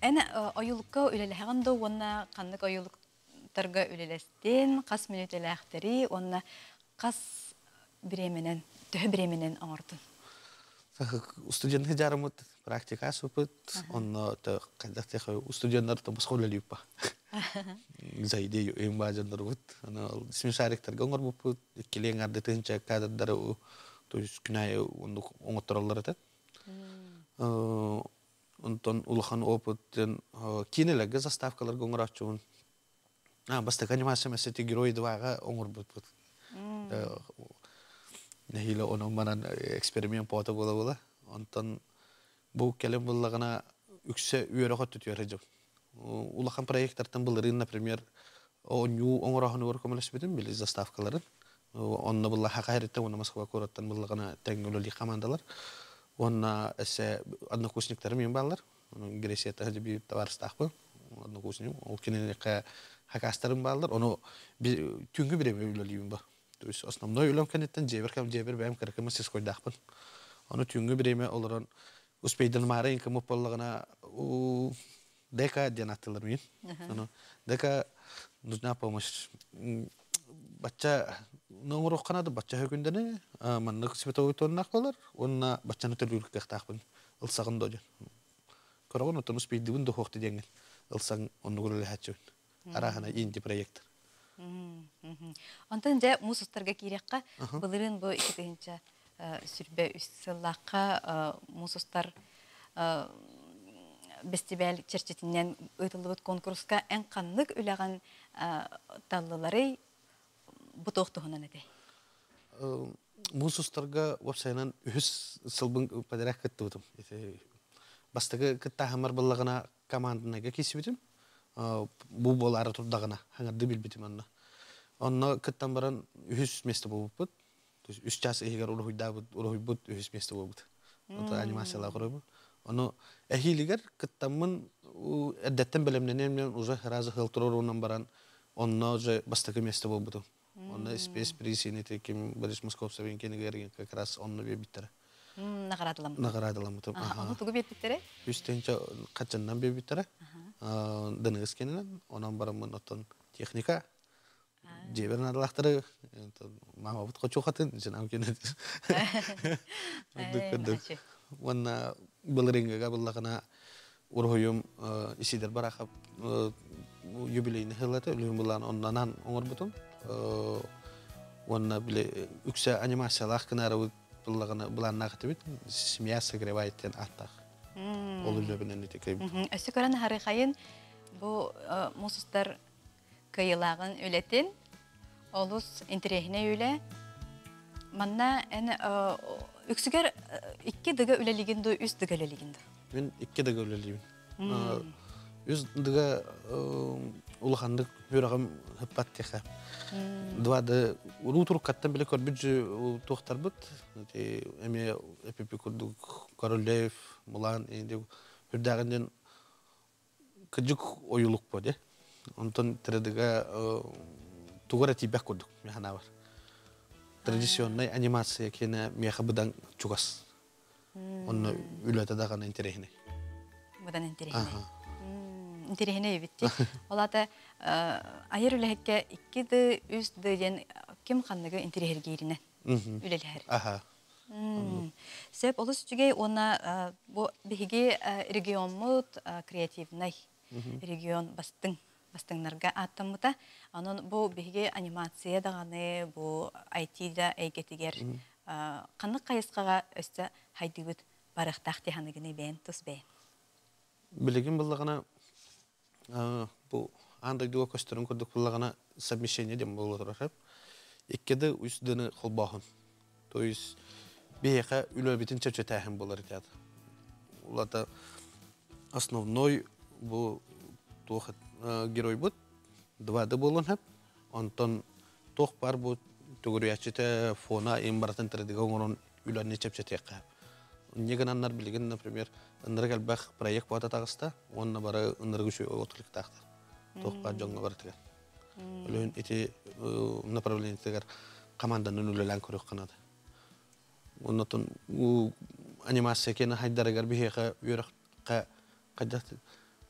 Эн ойулукка үлэлэһэҕин да уонна ханнык ойулуктарга үлэлэстин, хас мүнүүтэлээхтэри уонна хас бириэмэнэн, төһө бириэмэнэн оҥордун? Студенты жарымыт практика супыт, онно хайдах студенттар босхо үлэлииппа. За идею им баажандарбыт. Аны смешариктарга оҥорбуппут, иккилиэн арды тыһынча кадрдары, то есть күн аайы оннук оҥоттороллор этэ. Онтон улахан опыт киинэлэргэ заставкаларга оҥорооччубун. Бастакы анимация мәсети Герой 2-га оҥорбуппут. Нэһиилэ онон манан эксперимент пота буола-буола. Онтон бу кэлин буллаҕына үксэ үөрэх өттүтүгэр сылдьабын. Улахан проекттартан былырыын, например, оонньуу оҥороһунугар көмөлөспүтүм, били заставкаларын. Онно булла Хаха эриттэн уонна Москва куораттан буллаҕына тэҥҥэ үлэлии командалар. Уонна эссе однокурсниктарым им бааллар. Грецията биир табаарыстаахпын, однокурсник. Ол кинилэргэ хакастарым бааллар. Ону түүҥҥү бириэмэ үлэлиибин ба. То есть основной үлэм кэнниттэн дьиэбэр дьиэбэр бэйэм кыракый мастерскойдаахпын. Ону түүҥҥү бириэмэ олорон успейданымаары инкомуп буоллаҕына ДК диэн аттылар мин. Ону ДК нужна помощь. Бачча оҥоруохха наада, бачча хөкүндэни маннык световой тоннаах буолар уонна баччаны төлүүр кыахтаахпын ылсаҕын доо диэн. Көрөҕүн оттон успейдыбын да хуохта диэҥҥин ылсаҥ оннук үлэлэһээччибин. Арааһына инди проектор. Онтон дьэ муус устарга киириэххэ, былырыын бу 2023 сыллаахха муус устар бэстибээл чэрчитинэн ыытыллыбыт конкурска эн ханнык үлэҕин таллыларый, бу туох туһунан этэй? Муус устарга уопсайынан үһүс сылбын подряд кыттыбытым. Бастакы кыттааһыммар быллаҕына команданайга киирсибитим. Бу буолаары турдаҕына хаҥарды билбитим онно. Онно кыттан баран үһүс место буолбуппут. То есть үс час иһигэр уруһуйдаабыт, уруһуйбут үһүс место буолбут. Ото анимациялаах уруһуйбут. Ону эһиилигэр кыттаммын эрдэттэн бэлэмнэниэм уже разы хыл туруорунан баран онно уже бастакы место буолбутум. Онно спец приз ким Борис Московцевин кинигэр как раз онно биэрбиттэрэ. Наҕараадаламмыт. Наҕараадаламмытым. Ону тугу биэрбиттэрэ? Үс тыһыынча хаччаннан биэрбиттэрэ. Дыныгыс кэнинэн. Онон бараммын оттон техника дьиэбэр наадалаахтары маамабыт хочуохатын жинам кэнэ. Уонна былырыыҥҥыга буллаҕына уруһуйум Исидор Барахов юбилейный сыллата үлүһүн булаан оннанан оҥорбутум. Уонна били үксэ анимациялаах гынаарыбыт буллаҕына былааннаах этибит. Семья согревает диэн ааттаах. Ол үлэбинэн ити кыйбыт. Өссө көрөн харыхайын бу муус устар кыайыылааҕын үлэтин олус интэриэһинэй үлэ. Манна эн үксүгэр икки дыга үлэлигин дуу, үс дыга үлэлигин дуу? Мин икки дыга үлэлиибин. Үс дыга улаханнык үөрэҕим ыппат диэхэ. Два да уруу туруккаттан биле көрбүт туохтарбыт. Эмиэ эпипи курдук Королев, Мулан үрдээҕинен кыдьык ойулук бо де. Онтон тредыга тугара тиийбэх курдук механа бар. Традиционный анимация киэнэ меха быдан чугас. Онно үлэтэ даҕаны интэриэһинэй. Быдан интэриэһинэй. Интэриэһинэй эбит. Ол аата айар үлэһиккэ икки да, үс да диэн ким ханныгы интэриэһиргииринэн үлэлэһэр. Аха. Сөп, олус үчүгэй уонна бу биһиги региоммут креативнай регион бастыҥ бастыҥнарга ааттаммыта. Онон бу биһиги анимация даҕаны, бу IT да эйгэтигэр ханнык хайысхаҕа өссө хайдыыбыт барыахтаах дии бэйэн тус бэйэн? Билигин буллаҕына бу аан дойдуга көстөрүн курдук буллаҕына совмещение диэн буола турар. 2D 3D'ны холбооһун. То есть биһиэхэ үлэбитин чэпчэтээһин буолар театр. Улата основной бу туох геройбут 2D буолуон сөп. Онтон туох бар бу төгүрүйээччитэ фона им барытын 3D-га оҥорон үлэни чэпчэтиэххэ. Инньэ гынаннар билигин, например, ынырык элбэх проект буота таҕыста уонна бары ынырык үчүгэй откликтаахтар. Туох баар дьоҥҥо барытыгар. Өлөһүн ити направлениетыгар команданын үлэлээн көрүөххэ наада. Оннотон анимация киэнэ хайдарыгар биһиэхэ үөрэххэ хайдах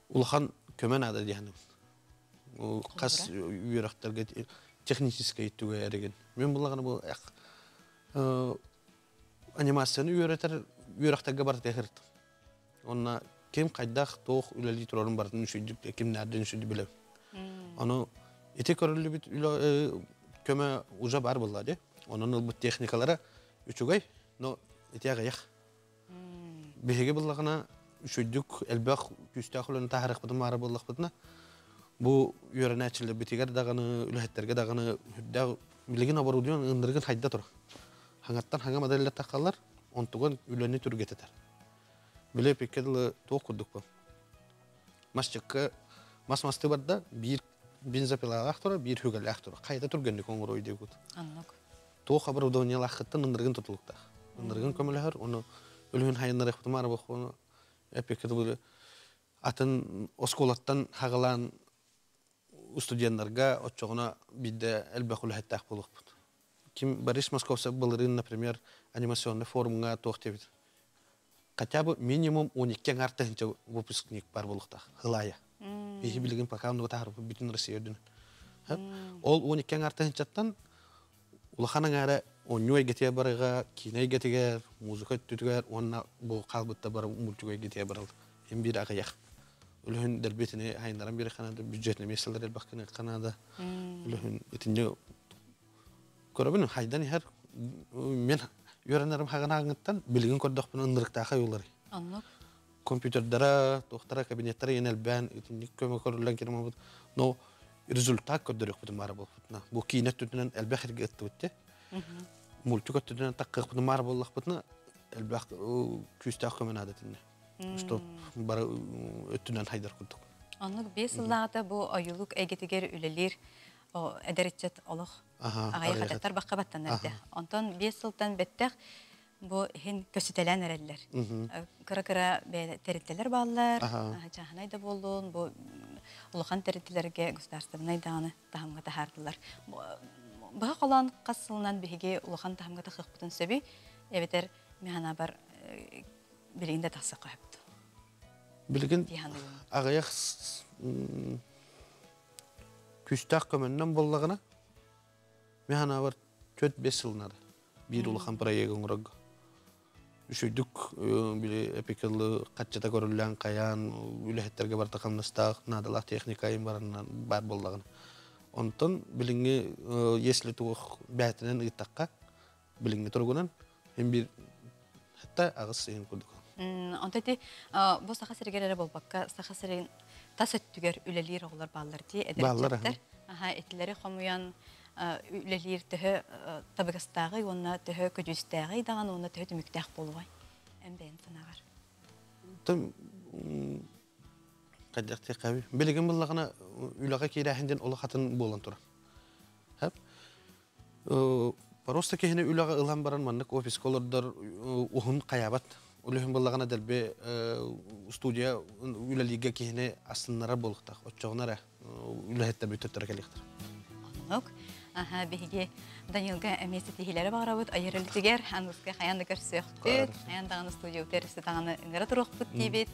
улахан көмө наада диэхин. Хас үөрэхтэргэ техническэй түгэ эригин. Мен буллагана бу анимацияны үөрэтэр үөрэхтэргэ барыта хырт. Онна ким хайдах туох үлэлии турарын барытын үчүйдүк ким нәрден үчүйдү билем. Ону ити көрүллүбүт үлэ көмө уже бар булла ди. Онон ылбыт техникалара үчүгэй, но ити аҕыйах. Биһиги буллаҕына үчүйдүк элбэх күүстээх үлэни таһаарыахпытын маара буоллахпытына бу үөрэнээччилэрбитигэр даҕаны үлэһиттэргэ даҕаны үрдээх билигин оборудование ыннырыгын хайда тур. Хаҥаттан хаҥа модельлэр таххаллар, онтуган үлэни түргэтэтэр. Били эпикке дылы туох курдук бу. Масчыкка мас масты барда биир бензопилалаах тура, биир хүгэлээх тура. Хайда түргэнник оҥоруой диэбит. Аннык. Туох оборудованиелаахыттан ыннырыгын тутулуктаах. Ыннырыгын көмөлөһөр, ону өлүһүн хайыннарыахпытым арабах, эпикке дылы атын оскуолаттан хагалаан студенттарга оччоҕуна биирдэ элбэх үлэһиттээх буолуохпут. Ким Борис Московцев былырыын, например, анимационный форумҥа туох диэбит. Хотя бы минимум 12 аҥаар тыһыынча выпускник бар буолуохтаах хылаайа. Биһи билигин пока оннуга таһаарбыт бүтүн Россия үрдүнэн. Ол 12 аҥаар тыһыынчаттан улахан аҥаара оонньуу эйгэтигэр барыга, киинэ эйгэтигэр, музыка өттүтүгэр уонна бу хаалбытта бары мультик эйгэтигэр барал. Им биир аҕыйах. Үлүһүн дэлбитини хайыннаран биир Канада бюджетный миэстэлэр элбэх Канада. Үлүһүн итинни көрөбүн хайдан иһэр мен үөрэнэрим хаҕынаҕыттан билигин көрдөхпүнэ ынырыктаах айуулары. Оннук. Компьютердара, туохтара, кабинеттара иэн элбээн итинник көмө көрүллэн киримабыт. Но результат көрдөрүөхпүтүн баара буолбутуна. Бу киинэ өттүнэн элбэх эргэ ыттыбыт те. Мультик өттүнэн таккыахпытын баара буоллахпытына элбэх күүстээх көмө наада итинне. Что бары өттүнэн хайдар курдук. Оннук 5 сыллааҕыта бу ойуулук эйгэтигэр үлэлиир эдэр ыччат олох аҕыйах ататтар бакка баттанар этэ. Онтон 5 сылтан бэттэх бу иһин көсүтэлээн эрэллэр. Кыра-кыра тэрилтэлэр бааллар, чааһынай да буоллун, бу улахан тэрилтэлэргэ государственнай даҕаны таһымҥа таһаардылар. Быһа холоон хас сылынан биһиги улахан таһымҥа тахыахпытын сөбүй, эбэтэр механабар билигин да тахсыахха сөптө. Билигин аҕыйах күүстээх көмөннөн буоллаҕына, механабар 4-5 сылынады. Биир улахан проект оҥорорго. Үчүйдүк били эпикылы хаччата көрүллэн хайаан үлэһиттерге барта хамнастаах наадалаах техника баранан бар буоллаҕына. Онтон билиҥҥи если туох бээтинэн ыыттахха билиҥҥи туругунан hem бир хатта аҕыс сыйын курдук. Онто ити бу саха сиригэр эрэ буолбакка саха сирин тас өттүгэр үлэлиир оҕолор бааллар дии эдэр Аха итилэри хомуйан үлэлиир төһө табыгастааҕый уонна төһө көдьүүстээҕий даҕаны уонна төһө түмүктээх буолуой эн бэйэн санааҕар? Тым хайдах диэххэ билигин буллаҕына үлэҕэ киирээһин диэн олох атын буолан турар. Хэп. Просто киһини үлэҕэ ылан баран маннык офиска олордор уһун хайабат. Үлүһүн буллаҕына дэлби студия үлэлиигэ киһини астыннарар буолуохтаах. Оччоҕуна эрэ үлэһиттэр бүттөттөрө кэлиэхтэр. Оннук. Аха, биһиги Данилга эмиэ ситиһиилэри баҕарабыт айар үлэтигэр аныгыска хайаан да көрсүөхпүт, хайаан даҕаны студия терриси даҕаны ыҥыра туруохпут диибит.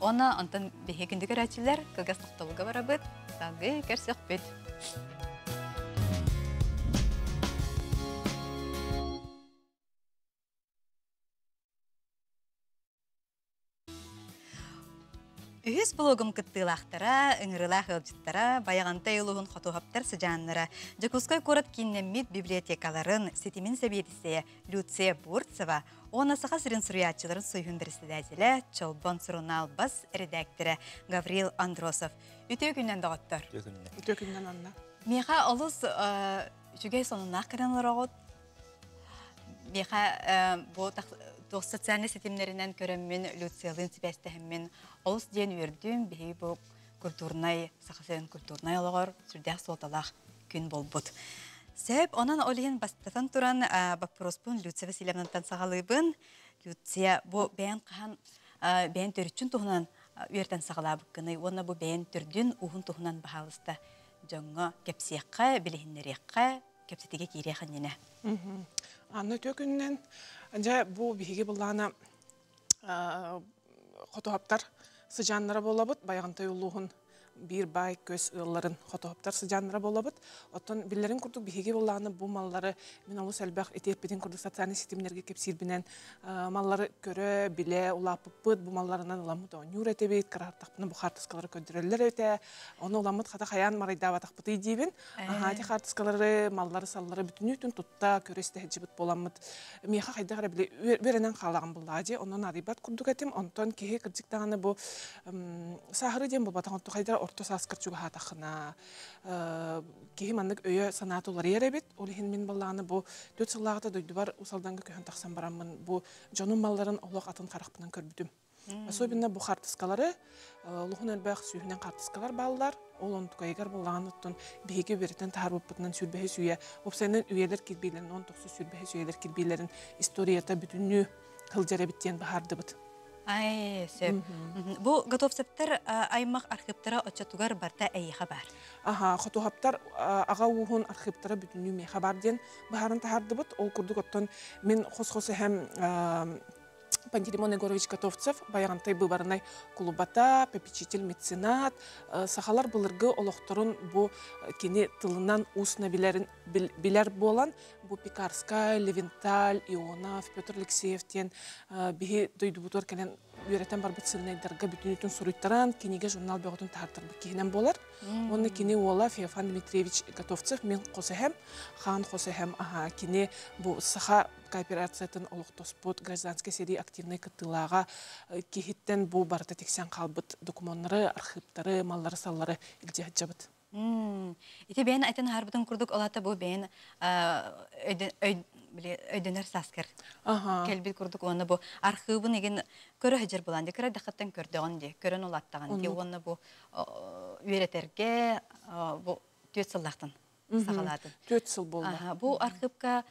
Она онтон биһиги күндү көрөөччүлэр кылгас тохтобулга барабыт, салгыы көрсүөхпүт. Үһүс блогум кыттыылаахтара, ыҥырыылаах ыалдьыттара, Байаҕантай улууһун хотуһаптар сыдьааннара, Дьокуускай куорат кииннэммит библиотекаларын ситимин сэбиэдиссэйэ Люция Бурцева уонна Саха сирин суруйааччыларын союһун председателэ, Чолбон сурунаал бас редактора Гаврил Андросов. Үтүө күннэн доҕоттор. Үтүө күннэн Анна. Миэхэ олус Үчүгэй сонуннаах кэлэн олороҕут. Миэхэ бу туох социальнай ситимнэринэн көрөммүн, Люциялыын сибээстэһэммин олус диэн үөрдүм. Биһиги бу культурнай, Саха сирин культурнай олоҕор сүрдээх суолталаах күн буолбут. Сөп, онон ол иһин бастатан туран боппуруоспун Люция Васильевнаттан саҕалыыбын. Люция, бу бэйэн хаһан бэйэн төрүччүн туһунан үөртэн саҕалаабыккыный уонна бу бэйэн төрдүн уһун туһунан баһаалыста дьоҥҥо кэпсиэххэ, билиһиннэриэххэ, кэпсэтигэ киириэх иннинэ. Анна үтүө күнүнэн дьэ бу биһиги былаана хотуһаптар сыдьааннара буолабыт Байаҕантай улууһун биир баай көс ыалларын хотуһаптар сыдьааннара буолабыт. Оттон биллэрин курдук биһиги былааны бу маллары мин олус элбэх ити эппитин курдук социальнай ситимнэргэ кэпсиирбинэн маллары көрө, билэ улааппыппыт, бу малларынан ыламмыт оонньуур этибит, кыраһартахпына бу хаартыскалары көрдөрөллөр этэ. Ону ыламмыт хата хайаан марайдаабатахпытый диибин. Аһаа, ити хаартыскалары, маллары, саллары бүтүнүүтүн тутта көрө истэһэдьибит буоламмыт. Миэхэ хайдах эрэ били үөрэнэн хаалаҕым буллаа дии, онон арыйбат курдук этим. Онтон киһи кырдьык даҕаны бу сааһырыы диэн буолбатах, онтон хайдах орто сааскар чугаһаатаххына киһи маннык өйө санаата уларыйар эбит. Ол иһин мин баллааны бу 4 сыллааҕыта дойдубар Усалданга көһөн тахсан бараммын бу дьонум малларын олох атын харахпынан көрбүтүм. Особенно бу хаартыскалары олуһун элбэх сүүһүнэн хаартыскалар бааллар. Ол онтукайыгар буллаҕын оттон биһиги үөрэтэн таһаарбыппытынан сүүрбэһис үйэ, уопсайынан үйэлэр кирбиилэрин, 19 сүүрбэһис үйэлэр кирбиилэрин историята бүтүннүү сылдьар эбит диэн баһаардыбыт. Ай, сөп. Бу Готовцевтар аймах архыыптара оччотугар барта эйиэхэ баар. Аха, Хотуһаптар аҕа ууһун архыыптара бүтүннүү миэхэ бар диэн быһааран таһаардыбыт. Ол курдук оттон мин хос-хос эһэм Пантелеймон Егорович Готовцев Байаҕантай быыбарынай кулубата, попечитель меценат, сахалар былыргы олохторун бу кини тылынан устно билэрин билэр буолан, бу Пекарскай, Левенталь, Ионов, Петр Алексеев диэн биһи дойдубутугар кэлэн үөрэтэн барбыт сылынайдарга бүтүнүтүн суруйтаран, кинигэ журнал бөҕөтүн таһаартарбыт киһинэн буолар. Уонна кини уола Феофан Дмитриевич Готовцев мин хос эһэм, хаан хос эһэм, аха, кини бу саха кооперациятын олохтоспут гражданскай сэрии активнай кыттыылааҕа киһиттэн бу барыта тиксэн хаалбыт докумуоннары, архыыптары, маллары-саллары илдьэ сылдьабыт. Ити бэйэн айтан аһарбытын курдук олата бу бэйэн өйдөнөр сааскар кэлбит курдук уонна бу архыыбын игин көрө сылдьар булан ди кыра дахаттан көрдөҕүн ди көрөн улааттаҕын ди уонна бу үөрэтэргэ бу түөрт сыллаахтан саҕалаатын. 4 сыл буолла. Бу архыыпка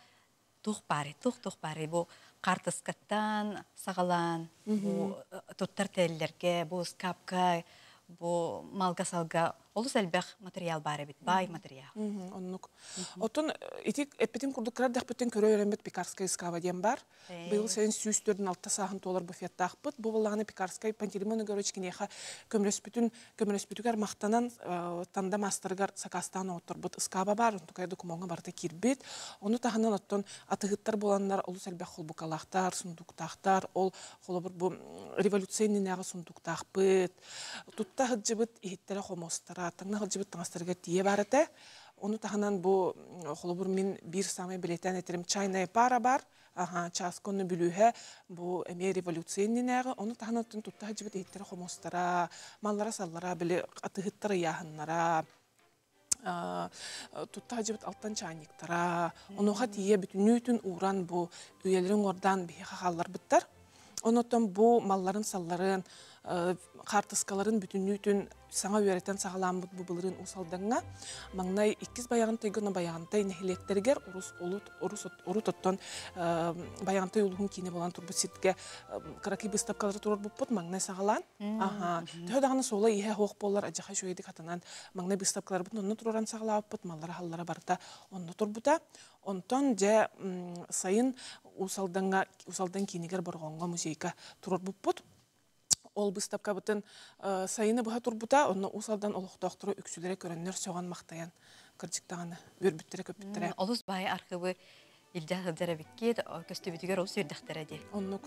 туох баарый, туох-туох баарый бу хаартыскаттан саҕалаан, бу туттар тэриллэргэ, бу ыскаапка, бу малга-салга олус элбэх материал баар эбит, баай материал. Оннук. Оттон ити эппитим курдук кыра эрдэхпиттэн көрө үөрэммит Пекарская ыскааба диэн бар. Быйыл сайын 146 сааһын туолар буфеттаахпыт. Бу буоллаҕына Пекарскай Пантелеймон Егорович киниэхэ көмөлөспүтүн көмөлөспүтүгэр махтанан Танда маастарыгар сакаастаан оҥотторбут ыскааба баар, онтукайа докумуоҥҥа барыта киирбит. Ону таһынан оттон атыһыттар буоланнар олус элбэх холбукалаахтар, сундуктаахтар. Ол холобур бу революция иннинээҕи сундуктаахпыт. Тутта сылдьыбыт иһиттэрэ хомуостара, таҥна сылдьыбыт таҥастарыгар тиийэ баар этэ. Ону таһынан бу холобур мин биир саамай бэлиэтээн этэрим чайная пара бар. Аха, чааска онно бүлүүһэ бу эмиэ революция иннинээҕи, ону таһынан тутта сылдьыбыт иһиттэрэ хомуостара, маллара-саллара, били атыһыттар ыйааһыннара, тутта сылдьыбыт алтан чаанньыктара, онуоха тиийэ бүтүннүүтүн ууран бу үйэлэрин уордаан биһиэхэ хаалларбыттар. Онотон бу малларын-салларын, хаартыскаларын бүтүннүүтүн саҥа үөрэтэн саҕалааммыт бу былырыын Уус Алдаҥҥа маҥнай иккис Байаҕантайга уонна Байаҕантай нэһилиэктэригэр урус улут урус урут оттон Байаҕантай улууһун киинэ буолан турбут сиргэ кыракый быыстапкалары туруорбуппут маҥнай саҕалаан аха төһө даҕаны суола иһэ суох буоллар адьаха үчүгэйдик хатанан маҥнай быыстапкаларбытын онно туруоран саҕалаабыппыт маллара халлара барыта онно турбута. Онтон дьэ сайын Уус Алдаҥҥа Уус Алдан киинигэр Борҕоҥҥо музейга туруорбуппут. Ол быыстапкабытын сайыны быһа турбута, онно Уус Алдан олохтоохторо үксүлэрэ көрөннөр сөҕөн-махтайан, кырдьык даҕаны, үөрбүттэрэ-көппүттэрэ. Олус баай архыыбы илдьэ сылдьар эбиккит, көстүбүтүгэр олус үөрдэхтэрэ дии. Оннук.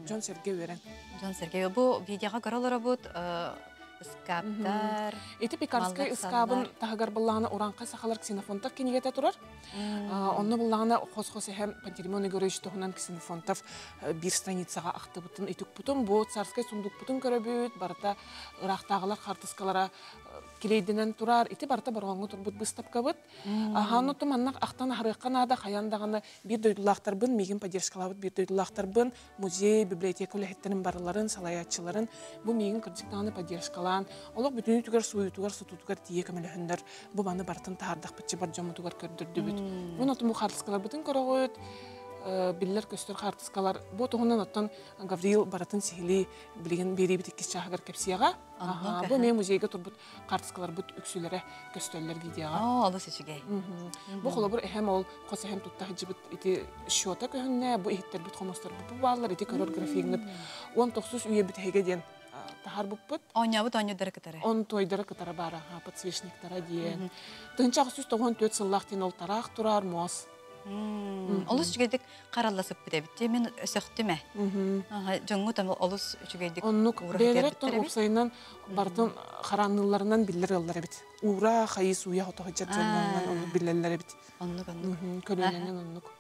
Дьон-сэргэ үөрэн. Дьон-сэргэ. Бу видеоҕа көрө олоробут, Ыскааптар. Ити Пекарскай ыскаабын таһыгар быллаҕына Урааҥхай сахалар Ксенофонтов кинигэтэ турар. Онно быллаҕына хос-хос эһэм Пантелеймон Егорович туһунан Ксенофонтов биир страницаҕа ахтыбытын итукпутун, бу царскай сундукпутун көрөбүт, барыта ыраахтааҕылар хаартыскалара килейдэнэн турар. Ити барыта Бороҕоҥҥо турбут быыстапкабыт. Аһаан оту манна ахтан аһарыахха наада, хайан даҕаны биир дойдулаахтарбын, миигин поддержкалаабыт биир дойдулаахтарбын, музей, библиотека үлэһиттэрин барыларын, салайааччыларын бу миигин кырдьык даҕаны поддержкалаан, олох бүтүнүтүгэр суйутугар, сотуутугар тиийэ көмөлөһөннөр бу маны барытын таһаардахпытчы бар дьоммутугар көрдөрдүбүт. Мун оту бу хаартыскаларбытын көрөҕүт, биллэр-көстөр хаартыскалар. Бу туһунан оттон Гаврил барытын сиһилии билигин биэриибит иккис чааһыгар кэпсиэҕэ. Бу эмиэ музейга турбут хаартыскаларбыт үксүлэрэ көстөллөр видеоҕа. Оо, олус үчүгэй. Бу холобур эһэм ол хос эһэм тутта сылдьыбыт ити счета көһүннэ, бу иһиттэрбит хомустарбыт бу бааллар, ити көрөр графиҥҥыт 19 үйэ бүтэһигэ диэн таһаарбыппыт. Оонньообут оонньуурдара кытары. Он туойдара кытары баара, подсвечниктара диэн. 1894 сыллаах диэн ол тараах турар муос. Олус үчүгэйдик харалла сыппыт эбит. Мен өсөхтүм ээ. Дьоҥҥут олус үчүгэйдик Оннук бэйэлэрэттэн уопсайынан барытын хараанныылларынан биллэр ыаллар эбит. Уура, хайыы сууйа хото сылдьар дьоннорунан оннук биллэллэр эбит. Оннук оннук. Көлүөнэнэн оннук.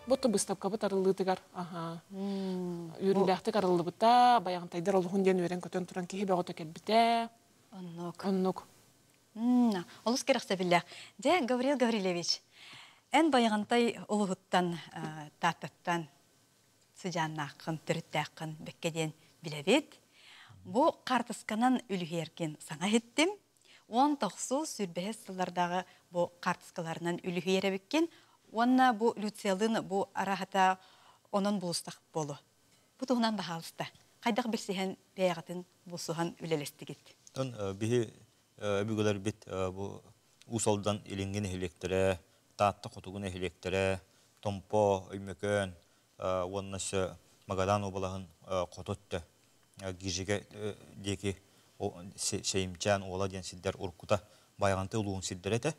Бу быыстапкабыт арыллыытыгар аха үөрүүлээхтик арыллыбыта, Байаҕантайдар олуһун диэн үөрэн-көтөн туран киһи бөҕөтө кэлбитэ. Оннук. Оннук. Олус кэрэхсэбиллээх. Дьэ, Гаврил Гаврильевич, эн Байаҕантай улуһуттан, Тааттаттан сыдьааннааххын, төрүттээххин бэккэ диэн билэбит. Бу хаартысканан үлүһүйэргин саҥа иһиттим. 19 сүүрбэһис сыллардааҕы бу хаартыскаларынан үлүһүйэр эбиккин. Уонна бу Люциялыын бу араһата онон булустах буолу. Бу туһунан баһаалыста. Хайдах билсиһэн бэйэҕитин булсуһан үлэлэстигит? Тон биһи өбүгэлэрбит бу Уус Алдан илиҥҥи нэһилиэктэрэ, Таатта хотугу нэһилиэктэрэ, Томпо, Өймөкөөн уонна өссө Магадан уобалаһын хоту өттө Гижигэ диэки Сэйимчээн Уола диэн сирдэр уруккута Байаҕантай улууһун сирдэрэ этэ.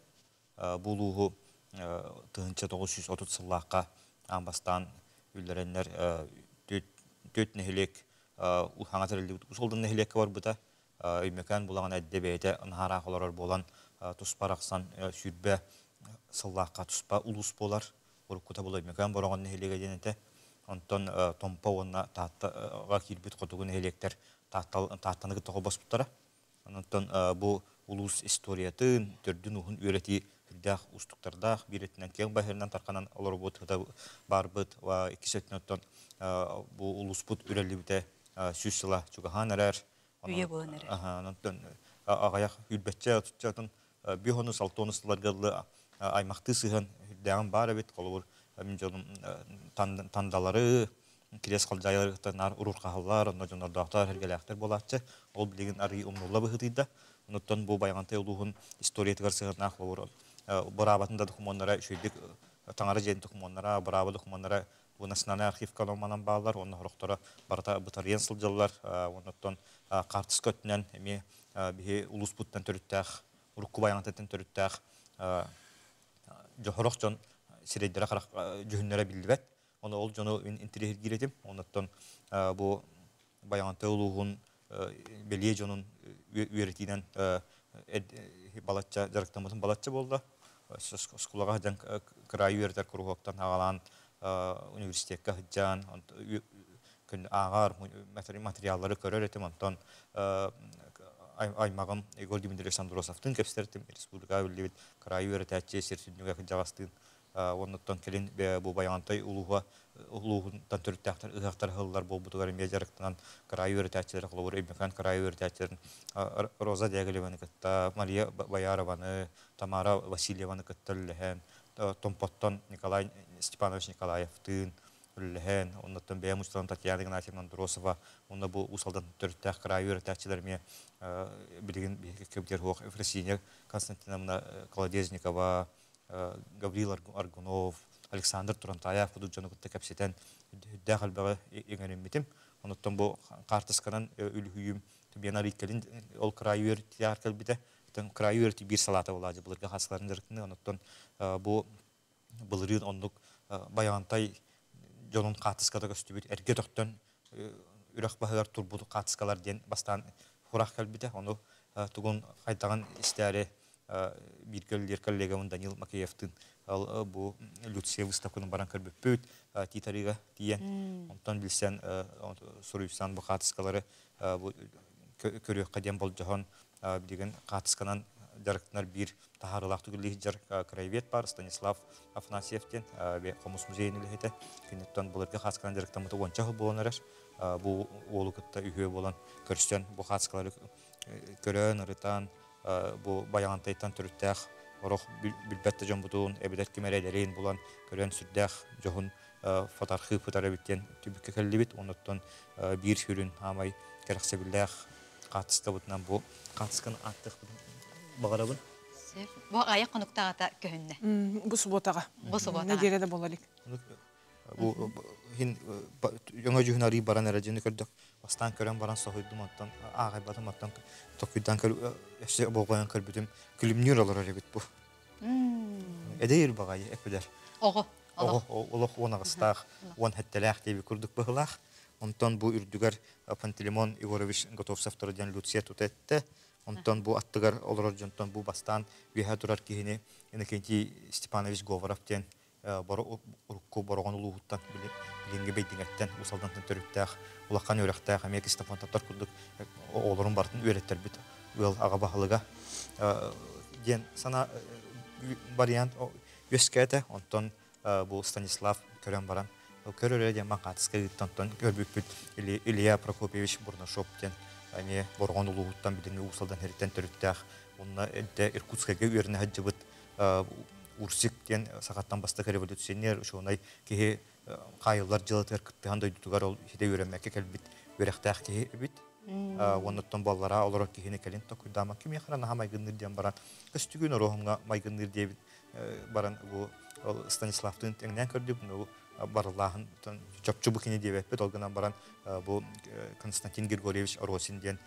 Бу улууһу 1930 сыллаахха аан бастаан үллэрэннэр түөрт нэһилиэк хаҥа тэриллибит Уус Алдан нэһилиэккэ барбыта. Өймөкөөн булаҕын эрдэ бэйэтэ наһаараах олорор буолан туспа арахсан 20 сыллаахха туспа улуус буолар. Уруккута бұл Өймөкөөн Бороҕон нэһилиэгэ диэн этэ. Онтон Томпо уонна Тааттаҕа киирбит хотугу нэһилиэктэр Тааттаны кытта холбоспуттара. Онтон бу улуус историятын, төрдүн-ууһун үөрэтии сүрдээх уустуктардаах, биир өттүнэн киэҥ баһырынан тарханан олорбут баарбыт, иккис өттүнэн оттон бу улууспут үрэллибитэ 100 сыла чугаһаан эрэр. Үйэ буолан эрэр. Онтон аҕыйах үрбэччэ отуччатын биһону алтонус сылларга дылы аймахтыы сыһан үрдээҕин баар эбит. Холобур, мин дьонум тандалары, кириэс халдьаайыларыттан наар уруурхаһаллар, онно дьоннордоохтор, эргэлээхтэр буолааччы. Ол билигин арыый умнулла быһыытыйда. Онуттан бу Байаҕантай улууһун историятыгар сыһыаннаах холобур быраабатын да докумуоннара үчүгэйдик таҥара дьиэтин докумуоннара, бырааба докумуоннара бу национальнай архивка манан бааллар, уонна сорохторо барыта бытарыйан сылдьаллар. Оннуттан хаартыска өттүнэн эмиэ биһи улууспуттан төрүттээх, урукку Байаҕантайтан төрүттээх дьоһорох дьон сирэйдэрэ харах дьүһүннэрэ биллибэт. Ону ол дьону мин интэриэһиргиир этим. Оннуттан бу Байаҕантай улууһун бэлиэ дьонун үөрэтиинэн балачча дьарыктаммытым балачча буолла. Оскуолаҕа сылдьан кыраайы үөрэтэр куруһуоктан аҕалаан университекка сылдьан ааҕар материаллары көрөр этим. Онтон аймаҕым Егор Дмитриевич Андросовтыын кэпсэтэр этим. Республикаҕа биллибит кыраайы үөрэтээччи сир сүнньүгэ кырдьаҕастыын Оннуттан кэлин бу Байаҕантай улууһа улууһунтан төрүттээхтэр ыһыахтар ыһыллар буолбутугар эмиэ дьарыктанан кыраайы үөрэтээччилэр холобур Өймөкөөн кыраайы үөрэтээччилэрин Роза Дягилеваны кытта, Мария Боярованы, Тамара Васильеваны кытта үлэлэһэн, Томпоттон Николай Степанович Николаевтыын үлэлэһэн, оннуттан бэйэм учууталым Татьяна Игнатьевна Андросова, уонна бу Уус Алдан төрүттээх кыраайы үөрэтээччилэр эмиэ билигин биһиги кэбитэр суох Ефросинья Константиновна Колодезникова, Гаврил Аргунов, Александр Турантаев курдук дьону кытта кэпсэтэн үрдээх элбэҕи иҥэриммитим. Онуттан бу хаартысканан үлүһүйүүм Биэн арыйкалин ол кыраайы үөрэтиитигэр кэлбитэ. Кыраайы үөрэтии биир салаата буолааччы былыргы хаасыларын дьарыктаныы. Онуттан бу былырыын оннук Байаҕантай дьонун хаартыската көстүбүт эргэ өтөхтөн үрэх баһыгар турбут хаартыскалар диэн бастаан сурах кэлбитэ. Ону тугун хайдаҕын истээри бииргэ үлэлиир коллегабын Данил Макеевтыын бу Люция выставканы баран көрбүппүт, Тиит-Арыыга тиийэн, онтон билсэн суруйсан бу хаартыскалары бу көрүөххэ диэн болдьоһон, билигин хаартысканан дьарыктанар биир таһаарыылаах түгүллүү сылдьар краевед бар Станислав Афанасьев диэн хомус музейын үлэһитэ. Киниттэн былыргы хаартысканан дьарыктаммыта уонча сыл буолан эрэр. Бу уолу кытта үһүө буолан көрсөн бу хаартыскалары көрөн, ырытан, бу Байаҕантайтан төрүттээх орох билбэт да дьоммутун, эбэтэр ким эрэлэрин булан көрөн сүрдээх дьоһун фотоархив ытар эбит диэн түбүккэ кэллибит. Онуттан биир сүрүн аамай кэрэхсэбиллээх хаартыскабытынан бу хаартысканы ааттыахпытын баҕарабын. Бу аҕыйах хонуктааҕыта көһүннэ. Бу субуотаҕа. Бу субуотаҕа. Нэдиэлэ да буола илик. Бу иһин өҥө дьүһүн арыы баран эрэ дьиэни көрдөх. Бастаан көрөн баран соһуйдум, оттон ааҕайбатым, оттон токуйдаан өссө болҕойон көрбүтүм, күлүмнүүр олорор эбит бу. Эдэйир баҕайы эпилэр. Оҕо. Оҕо олох уон аҕыстаах, уон хэттэлээх диэби курдук быһылаах. Онтон бу үрдүгэр Пантелеймон Егорович Готовцев диэн Люция тута эттэ. Онтон бу аттыгар олорор дьонтон бу бастаан үөһэ турар киһини Иннокентий Степанович Говоров диэн урукку Бороҕон улууһуттан билиҥҥи Бэйдиҥэттэн Уус Алдантан төрүттээх улахан үөрэхтээх эмиэ Ксенофонтовтар курдук оҕолорун барытын үөрэттэрбит ыал аҕа баһылыга диэн санаа вариант үөскээтэ. Онтон бу Станислав көрөн баран көрөрө диэн маҥхаатыска ыытта. Онтон көрбүппүт Илья Прокопьевич Бурнашов диэн эмиэ Бороҕон улууһуттан билиҥҥи Уус Алдан сириттэн төрүттээх уонна эрдэ Иркутскайга үөрэнэ сылдьыбыт Урсик диэн сахаттан бастакы революционер, учуонай киһи хаайыллар дьыалатыгар кыттыһан дойдутугар ол ситэ үөрэммэккэ кэлбит үөрэхтээх киһи эбит. Уоннуттан баллара олорор киһини кэлин токуйдаама кимиэхэ эрэ наһаа майгынныыр диэн баран көстүгүн оруоһумҥа майгынныыр диэбит баран бу Станиславтыын тэҥнээн көрдүк бу барыллааһын чопчу бу кини диэбэппит ол гынан баран бу Константин Григорьевич Оросин диэн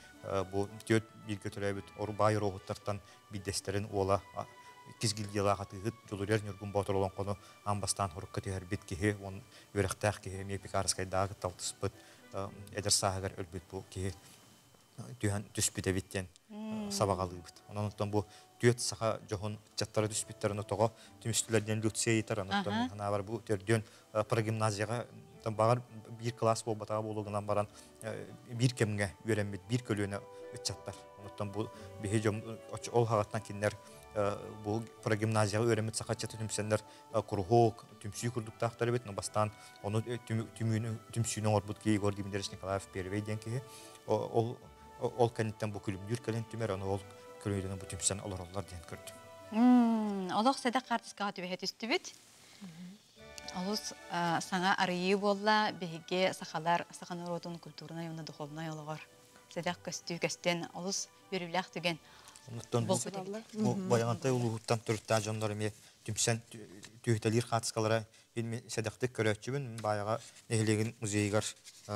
бу түөрт бииргэ төрөөбүт баай оруоһуттартан биирдэстэрин уола иккис гильдиялаах атыыһыт Дьулуруйар Ньургун Боотур олоҥхону аан бастаан хорукка түһэрбит киһи уон үөрэхтээх киһи эмиэ Пекарскайдааҕы кытта алтыспыт эдэр сааһыгар өлбүт бу киһи түһэн түспүт эбит диэн сабаҕалыыбыт. Онон оттон бу түөрт саха дьоһун ыччаттара түспүттэр ону тоҕо түмүстүлэр диэн Люция ыйытар. Онон санаабар бу төрдүөн прогимназияҕа баҕар биир кылаас буолбатаҕа буолуо гынан баран биир кэмҥэ үөрэммит биир көлүөнэ ыччаттар. Оттон бу биһи дьон ол хаҕаттан кинилэр бу прогимназияҕа үөрэммит саха ыччата түмсэннэр куруһуок, түмсүү курдуктаахтар эбит. Но бастаан ону түмүүнү түмсүүнү оҥорбут киһи Егор Дмитриевич Николаев первый диэн киһи. Ол ол кэнниттэн бу күлүмнүүр кэлин түмэр, ону ол көлүөнэ бу түмсэн олороллор диэн көрдүм. Олох сэдэх хаартыскаҕа түбэһэ түстүбүт. Олус саҥа арыйыы буолла биһиги сахалар саха норуотун культурнай уонна духовнай олоҕор сэдэх көстүү көстөн олус үөрүүлээх түгэн Оннуттан бу Байаҕантай улууһуттан төрүттээх дьоннор эмиэ түмсэн түһүтэлиир хаартыскалара сэдэхтик көрөөччүбүн. Баайаҕа нэһилиэгин музейыгар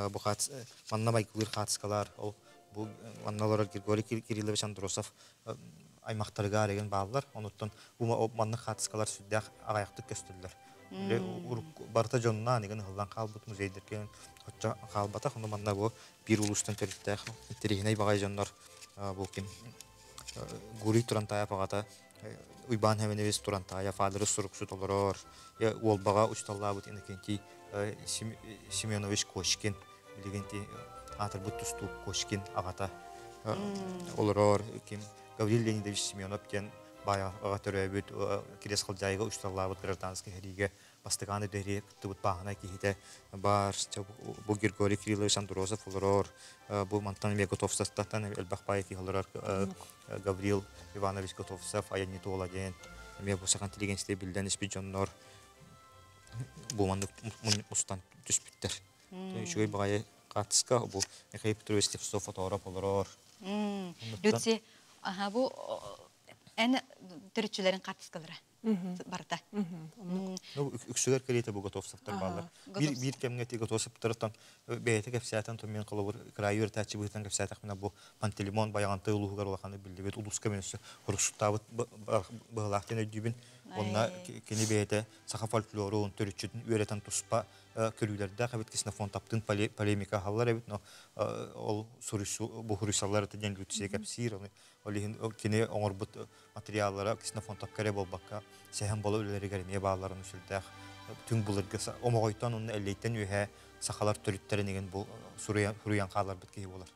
бу манна майгылыыр хаартыскалар ол бу манна олорор Григорий Кириллович Андросов аймахтарыгар эгин бааллар. Онуттан бу маннык хаартыскалар сүрдээх аҕыйахтык көстөллөр. Барыта дьонноон игин ыһыллан хаалбыт музейдерге оччо хаалбатах. Ону манна бу биир улуустан төрүттээх интэриэһинэй баҕайы дьоннор бу ким Гурий Турантаев аҕата Уйбаан Хэмэнэбис Турантаев аадырыс суруксут олорор. Уолбаҕа учууталлаабыт Иннокентий Семенович Кочкин билигин аатырбыт тустуук Кочкин аҕата олорор. Ким Гаврил Леонидович Семенов диэн баайаҕа төрөөбүт Кириэс Халдьаайыга учууталлаабыт гражданскай сэриигэ бастакы дэһири кыттыбыт бааһынай киһитэ баар. Бу Григорий Кириллович Андросов олорор. Бу мантан эмиэ Готовцевтан элбэх баай киһи олорор. Гаврил Иванович Готовцев айанньыт уола диэн эмиэ бу сахан интеллигенция биллэн испит дьоннор бу маннык устан түспүттэр. Үчүгэй баҕайы хаартыска бу Михаил Петрович Слепцов фотограф олорор. Люция, аха бу эн төрүччүлэрин хаартыскалара барыта. Ну, үксүгэр кэриэтэ бу Готовцевтар бааллар. Биир биир кэмҥэ ти Готовцевтартан бэйэтэ кэпсээтэн то мен холобур кыраайы үөрэтээччи быһыытынан кэпсээтэхпинэ бу Пантелеймон Байаҕантай улууһугар улаханнык биллибит улууска мен өссө хоруксуттаабыт быһылаах диэн өйдүүбүн. Онна кини бэйэтэ саха фольклорун төрүччүтүн үөрэтэн туспа көрүүлэрдээх эбит Ксенофонтаптыын полемика аһаллар эбит, но ол бу суруйсаллар этэ диэн Люция кэпсиир. Ол иһин кини оҥорбут материаллара Ксенофонтапка эрэ буолбакка сэһэн бола үлэлэригэр эмиэ баалларын сүрдээх түҥ былыргы омоҕойтон уонна эллэйтэн үөһээ сахалар төрүттэрин игин бу суруйан хаалларбыт киһи буолар.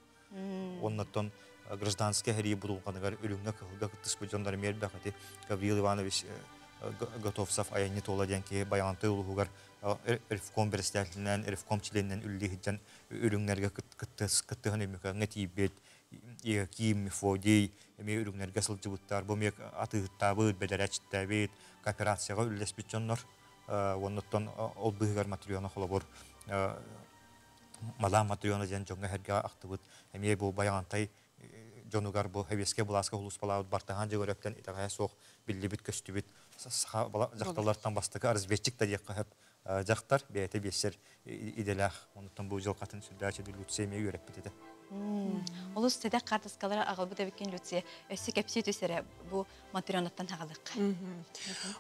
Оннуттан гражданскай сэрии будулҕаныгар үрүҥҥэ кыһылга кыттыспыт дьоннор эмиэ элбэх ити Гавриил Иванович Готовцев айанньыт уола диэн киһи Байаҕантай улууһугар ревком председателинэн, ревком чилиэнинэн үлэлии сылдьан үрүҥнэргэ кыттыһан Өймөкөөҥҥө тиийбит Иоаким, Мефодий эмиэ үрүҥнэргэ сылдьыбыттар. Бу эмиэ атыыһыттаабыт, бэдэрээччиттээбит, кооперацияҕа үлэлэспит дьоннор. Оннуттан ол быыһыгар Матрена холобур Мадам Матрена диэн дьоҥҥо-сэргэҕэ ахтыбыт эмиэ бу Байаҕантай дьонугар бу сэбиэскэй былааска сулууспалаабыт Бартыһаан Дьөгүөрэптэн итэҕэһэ суох биллибит-көстүбүт саха дьахталлартан бастакы разведчик да диэххэ сөп дьахтар бэйэтэ биэссэр идэлээх онуттан бу дьылҕатын сүрдээх Люция эмиэ үөрэппит этэ. Олус сэдэх хаартыскалары аҕалбыт эбиккин Люция. Өссө кэпсии түс эрэ бу Матренаттан хаҕалыахха.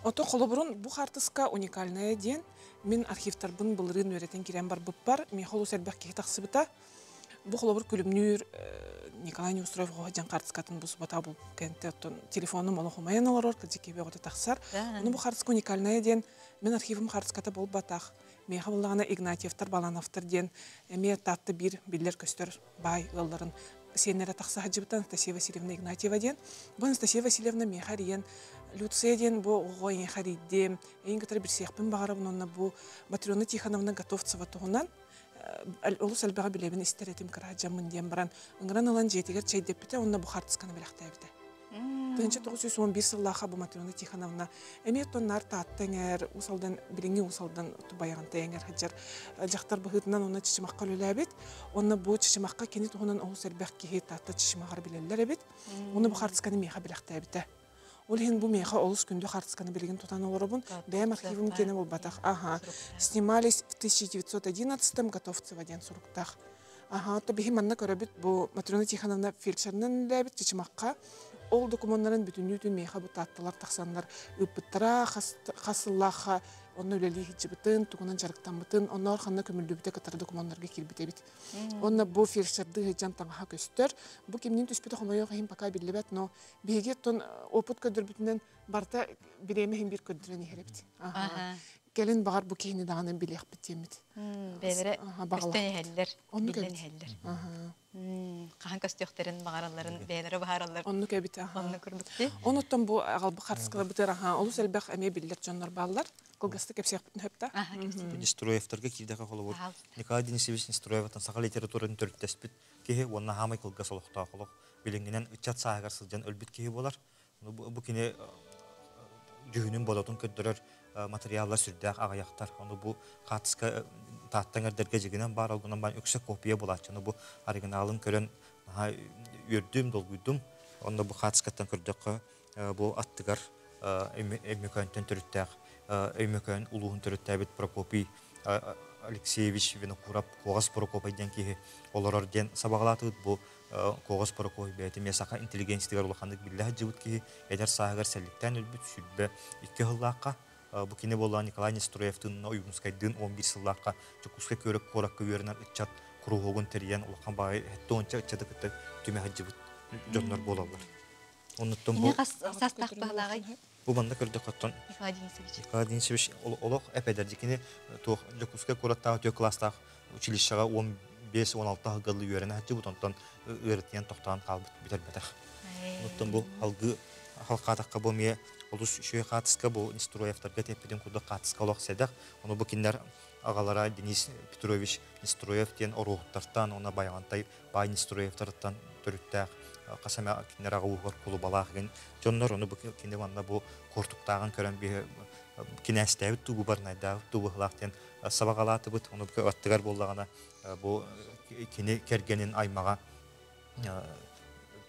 Ото холобурун бу хаартыска уникальная диэн мин архивтарбын былырыын үөрэтэн киирэн барбыппар миэхэ олус элбэх киһи тахсыбыта. Бу холобур күлүмнүүр Николай Неустроев дьан хаартыскатын бу субата бу кэнтэ оттон телефоным олох умайан олорор кырдьык бөҕөтө тахсар. Ону бу хаартыска уникальная диэн мин архивым хаартыската буолбатах. Миэхэ буллаҕына Игнатьевтар, Балановтар диэн эмиэ Таатта биир биллэр-көстөр баай ыалларын сиэннэрэ тахса сылдьыбыта Анастасия Васильевна Игнатьева диэн. Бу Анастасия Васильевна миэхэ эрийэн Люция диэн бу оҕоҕо эйиэхэ эрийдим, эйин кытары билсиэхпин баҕарабын уонна бу Матрена Тихоновна Готовцева туһунан олус элбэҕи билэбин истэр этим кыра дьаммын диэн баран ыҥыран ылан дьиэтигэр чэйдэппитэ уонна бу хаартысканы бэлэхтээбитэ. 1911 сыллаахха бу Матрена Тихоновна эмиэ тоннаар Таатта эҥээр Уус Алдан билиҥҥи Уус Алдан Байаҕантай эҥэр сылдьар дьахтар быһыытынан онно Чычымахха үлэлээбит. Онно бу Чычымахха кини туһунан олус элбэх киһи Таатта Чычымаҕар билэллэр эбит. Ону бу хаартысканы миэхэ бэлэхтээбитэ. Ол иһин бу миэхэ олус күндү хаартысканы билигин тутан олоробун. Бэйэм архивым киэнэ буолбатах. Ага. Снимались в 1911 Готовцева диэн суруктаах. Аха, то биһи манна көрөбүт бу Матрена Тихоновна фельдшеринэн үлэлээбит Чычымахха. Ол докумуоннарын бүтүннүүтүн миэхэ бу таатталар тахсаннар ыыппыттара, хас хас сыллаахха онно үлэлии сылдьыбытын, тугунан дьарыктаммытын, онноор ханна көмүллүбүтэ кытары докумуоннарга киирбит эбит. Онно бу фельдшердыы сылдьан таҥаһа көстөр. Бу кимниин түспүтэ хомойуох иһин пока биллибэт, но биһиги оттон опыт көрдөрбүтүнэн барыта бириэмэ иһин биир көрдөрөн иһэр эбит. Кэлин баҕар бу киһини даҕаны билиэхпит диэммит. Бэйэлэрэ көстөн иһэллэр, биллэн иһэллэр. Хаһан көстүөхтэрин баҕаралларын бэйэлэрэ баһаараллар. Оннук эбит. Оннук курдук дии. Онуттан бу аҕалбыт хаартыскаларбытыгар аха олус элбэх эмиэ биллэр дьоннор бааллар. Кылгастык кэпсиэхпитин сөп да. Нестроевтарга киирдэххэ холобур Николай Денисович Нестроевтан саха литературатын төрүттэспит киһи уонна хаамай кылгас олохтоох олох билиҥҥинэн ыччат сааһыгар сылдьан өлбүт киһи буолар. Бу кини дьүһүнүн бодотун көрдөрөр материаллар сүрдээх аҕыйахтар. Ону бу хаартыска Тааттаҥ эрдэргэ дьигинэн баар, ол гынан баран үксэ копия буолааччы. Ону бу оригиналын көрөн наһаа үөрдүм, долгуйдум. Онно бу хаартыскаттан көрдөххө, бу аттыгар Өймөкөөнтөн төрүттээх Өймөкөөн улууһун төрүттээбит Прокопий Алексеевич Винокуров Куоҕас Прокопий диэн киһи олорор диэн сабаҕалаатыбыт. Бу Куоҕас Прокопий бэйэтэ эмиэ саха интеллигенциятыгар улаханнык биллэ сылдьыбыт киһи, эдэр сааһыгар сэлликтээн өлбүт 22 сыллаахха. Бу кини буоллаҕа Николай Нестроевтыын Ойуунускайдыын 11 сыллаахха Дьокуускай куоракка үөрэнэр ыччат куруһуогун тэрийэн улахан баҕайы 70 ыччаты кытта түмэ сылдьыбыт дьоннор буолаллар. Оннуттан бу хас саастаах баһылааҕый? Бу манна көрдөхөттөн Николай Денисович. Николай Денисович олох эпэдэр туох Дьокуускай куораттааҕы түөрт кылаастаах училищеҕа 15-16 сылгалыы үөрэнэ сылдьыбыт, онтон ыарытыйан тохтоон хаалбыт бүтэрбэтэх. Оттон бу алгыы халхаатахха бу эмиэ олус үчүгэй хаартыска бу Нестроевтарга тэппитин курдук хаартыска олох сэдэх. Ону бу кинилэр аҕалара Денис Петрович Нестроев диэн оруоһуттартан, уонна Байаҕантай баай Нестроевтарыттан төрүттээх хас эмэ кинилэр аҕа ууһугар кулубалаах игин дьоннор ону бу кини манна бу куортуктааҕын көрөн биһи кинээстээбит туу барнайдаабыт туу быһылаах диэн сабаҕалаатыбыт. Ону аттыгар буоллаҕына бу кини кэргэнин аймаҕа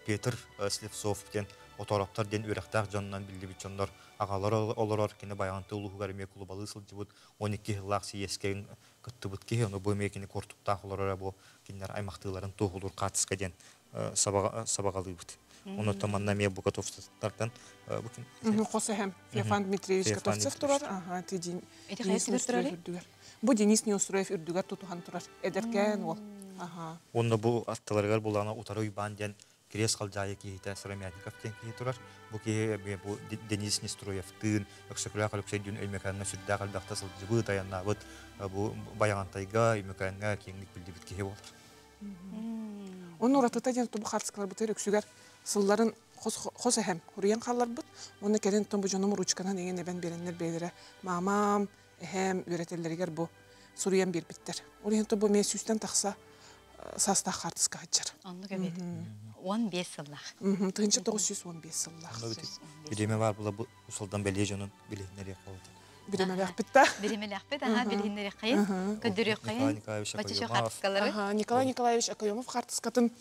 Петр Слепцов диэн Отороптор диэн үөрэхтээх дьонунан биллибит дьоннор аҕалар олорор кини Байаҕантай улууһугар эмиэ кулубалыы сылдьыбыт 12 сыллаах сийиэскэ кыттыбыт киһи ону бу эмиэ кини куортуктаах олороро бу кинилэр аймахтыыларын туоһулуур хаартыска диэн сабаҕалыыбыт. Онон манна эмиэ бу Готовцевтартан бу ким Хос эһэм Феофан Дмитриевич Готовцев турар. Аха, ти Денис Неустроев үрдүгэр. Бу Денис Неустроев үрдүгэр тутуһан турар. Эдэркээн уол. Аха. Онно бу аттыларыгар булана утары Уйбаан диэн Кириэс Халдьаайы киһитэ Сыромятников диэн киһи турар. Бу киһи бу Денис Нестроевтыын, Өксөкүлээх Өлөксөйдүүн Өймөкөөҥҥө сүрдээх элбэхтэ сылдьыбыт, айаннаабыт, бу Байаҕантайга, Өймөкөөҥҥө киэҥник биллибит киһи буолар. Онно уратыта диэн бу хаартыскаларбытыгар үксүгэр сылларын хос эһэм хуруйан хаалларбыт. Уонна кэлин бу дьонум ручканан иҥэн эбэн биэрэннэр бэйэлэрэ мамам, эһэм үөрэтэллэригэр бу суруйан биэрбиттэр. Ол иһин бу эмиэ сүүстэн тахса саастаах хаартыска сылдьар. Оннук эбит. 15 сыллаах. 1915 сыллаах. Бириэмэ бар була бу усулдан бэлиэ дьонун билиһиннэриэх болот. Бириэмэлээхпит да. Бириэмэлээхпит, аха, билиһиннэриэххэйин, көрдөрүөххэйин. Бачча хаартыскалары. Николай Николаевич Окоемов хаартыскатын.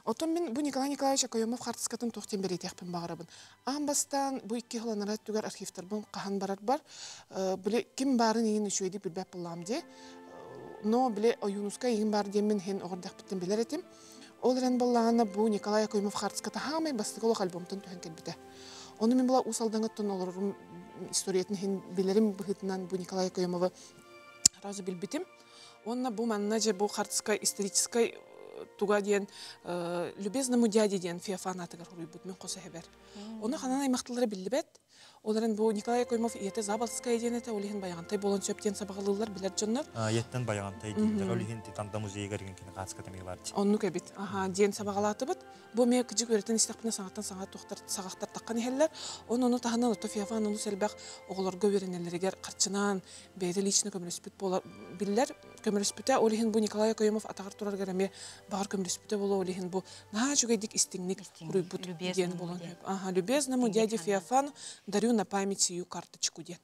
Оттон мин бу Николай Николаевич Окоемов хаартыскатын туох диэн бэлиэтиэхпин баҕарабын. Аан бастаан бу икки сыл анараа өттүгэр архивтарбын хаһан барарбар, били ким баарын иһин үчүгэйдик билбэт буоллаҕым дии. Но били Ойуунускай иһин баар диэммин иһин оҕордохпуттан билэр этим. Ол эрэн буоллаҕына бу Николай Окоемов хаартыската хаамай бастакы олох альбомтан түһэн кэлбитэ. Ону мин була Уус Алдаҥыттан олорорум историятын иһин билэрим быһыытынан бу Николай Окоемовы сразу билбитим. Уонна бу манна же бу хаартыска историческай туга диэн любезному дяде диэн Феофан аатыгар хоруйбут мин хос эһэбэр. Ону ханан аймахтылара биллибэт. Ол эрэн бу Николай Окоемов ийэтэ Заболоцкая диэн этэ, ол иһин Байаҕантай буолан сөп диэн сабаҕалыыллар билэр дьоннор. Ийэттэн Байаҕантай дииллэр, ол иһин Танда музейыгар игин кини хаацката эмиэ баар. Оннук эбит. Аха, диэн сабаҕалаатыбыт. Бу эмиэ кыдьык үөрэтэн истэхпинэ саҥаттан саҥа туохтар саҕахтар таххан иһэллэр. Оны ону таһынан ото Феофан олус элбэх оҕолорго үөрэнэллэригэр харчынан бэйэтэ лично көмөлөспүт буолар биллэр көмөлөспүтэ. Ол иһин бу Николай Окоемов атаҕар турарыгар эмиэ баҕар көмөлөспүтэ буолуо. Ол иһин бу наһаа үчүгэйдик истиҥник суруйбут диэн буолан Ага, любезному дяде Феофану дарю на память сию карточку диэн.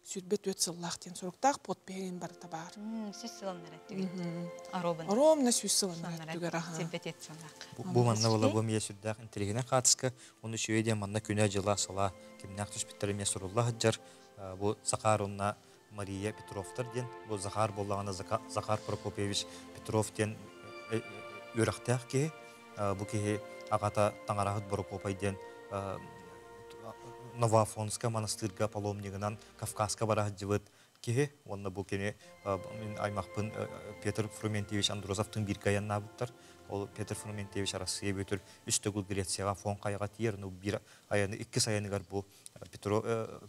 24 сыллаах диэн суруктаах подпиһин барыта баар. Сүс сыланнар өттүгэр. Оробун. Оромна сүс сыланнар өттүгэр. Сирбет сыллаах. Бу манна була бу мия сүрдээх интеллигенэ хаатыска, оны үчүгэй диэн манна күнэ дьыла сыла кимнээх түспүттэр эмиэ сурулла сылдьар. Бу Захар уонна Мария Петровтар диэн, бу Захар буоллаҕына Захар Прокопьевич Петров диэн үөрэхтээх киһи. Бу киһи аҕата Таҥараһыт Борокуопай диэн Новоафонскай монастырга паломнигынан Кавказка бара сылдьыбыт киһи. Уонна бу кини мин аймахпын Петр Фрументьевич Андросовтыын бииргэ айаннаабыттар. Ол Петр Фрументьевич Арассыыйа бүтүр үс төгүл Грецияҕа фон хайаҕа тиийэр, ну биир айаны иккис айаныгар бу Петро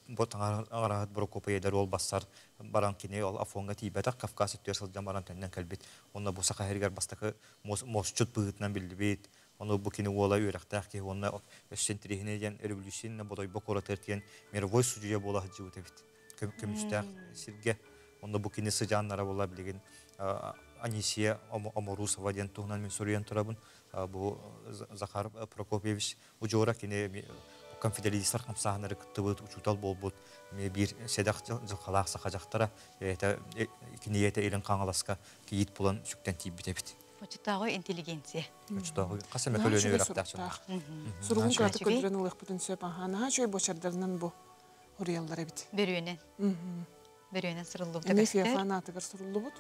бу Таҥараһыт Борокуопай эдэр уол бассар баран кини ол Афоҥҥа тиийбэтэх, Кавказ өттүгэр сылдьан баран төннөн кэлбит. Онно бу Саха сиригэр бастакы муосчут быһыытынан биллибит. Ону бу кини уола үөрэхтээх киһи уонна өссө интэриэһинэй диэн революционно Бодойбо куоратыгар тиийэн мировой судьуйа буола сылдьыбыт эбит. Көмүстээх сиргэ. Онно бу кини сыдьааннара буола билигин Анисия Оморусова диэн туһунан мин суруйан турабын. Бу Захар Прокопьевич удьуора кини конфедералистар хамсааһыннары кыттыбыт, учуутал буолбут, эмиэ биир сэдэх дьылҕалаах саха дьахтара, бэйэтэ кини ийэтэ Илин Хаҥаласка кийиит булан сүктэн тиийбит эбит. Оччотооҕу интеллигенция. Оччотооҕу хас эмэ көлүөнэ үөрэхтээх дьон. Суругун кыратык көрдөрөн ылыахпытын сөп. Аха, наһаа үчүгэй буочардарынан бу хоруйаллар эбит. Бөрүөнэн. Бөрүөнэн суруллубута Эмиэ Феофан аатыгар суруллубут.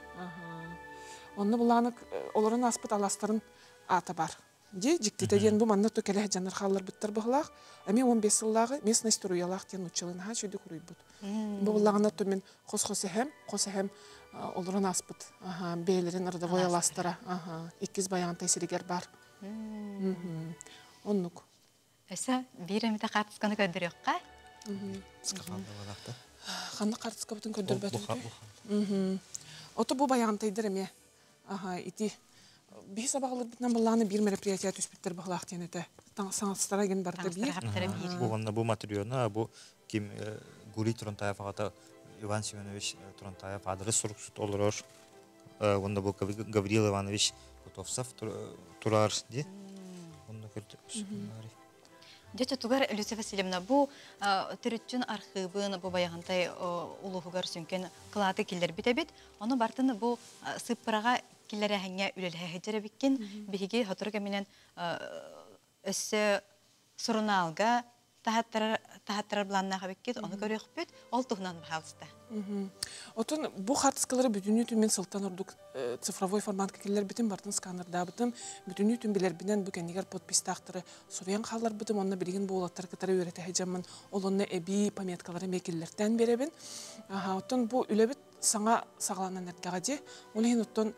Онно булааны олорон ааспыт алаастарын аата бар. Дии, дьиктитэ диэн бу манна то кэлэ сылдьаннар хаалларбыттар быһылаах. Эмиэ 15 сыллааҕы местность туруйалаах диэн нууччалыы наһаа үчүгэй хуруйбут. Бу буллаҕына то мин хос-хос эһэм, хос эһэм олорон ааспыт. Бэйэлэрин родовой алаастара иккис Байаҕантай сиригэр баар. Оннук. Өссө биир эмитэ хаартысканы көрдөрүөххэ. Ханна хаартыскабытын көрдөрбөтүбүт? Ото бу Байаҕантайдар эмиэ. Аха, ити биһи сабаҕалыырбытынан былааны биир мероприятие түспүттэр быһылаах диэн этэ. Саҥастара ген барыта биир. Бу уонна бу Матрена, бу ким Гурий Турантаев аҕата Иван Семенович Турантаев адрес суруксут олорор. Уонна бу Гаврил Иванович Готовцев турар ди. Онно көрдө. Дьэ, чотугар Люция Васильевна, бу төрүччүн архыыбын бу Байаҕантай улууһугар сүҥкэн кылааты киллэрбит эбит. Ону бартын бу сыыппараҕа киллэрээһиҥҥэ үлэлэһэ сылдьар эбиккин. Биһиги сотору кэминэн өссө сурунаалга таһаттарар, таһаттарар былааннаах эбиккит. Ону көрүөхпүт. Ол туһунан баһаалыста. Отон бу хартыскалары бүтүннүү мен сылтан ордук цифровой форматка киллэрбитим, бартын сканердаабытым, бүтүннүү түн билэрбинэн бу кэннигэр подпистаахтары суруйан хаалларбытым, онно билигин буолаттар кытары үөрэтэ сылдьаммын, ол онно эбии пометкалары эмиэ киллэртээн биэрэбин. Оттон бу үлэбит саҥа саҕаланан эрдэҕэ дии. Ол иһин оттон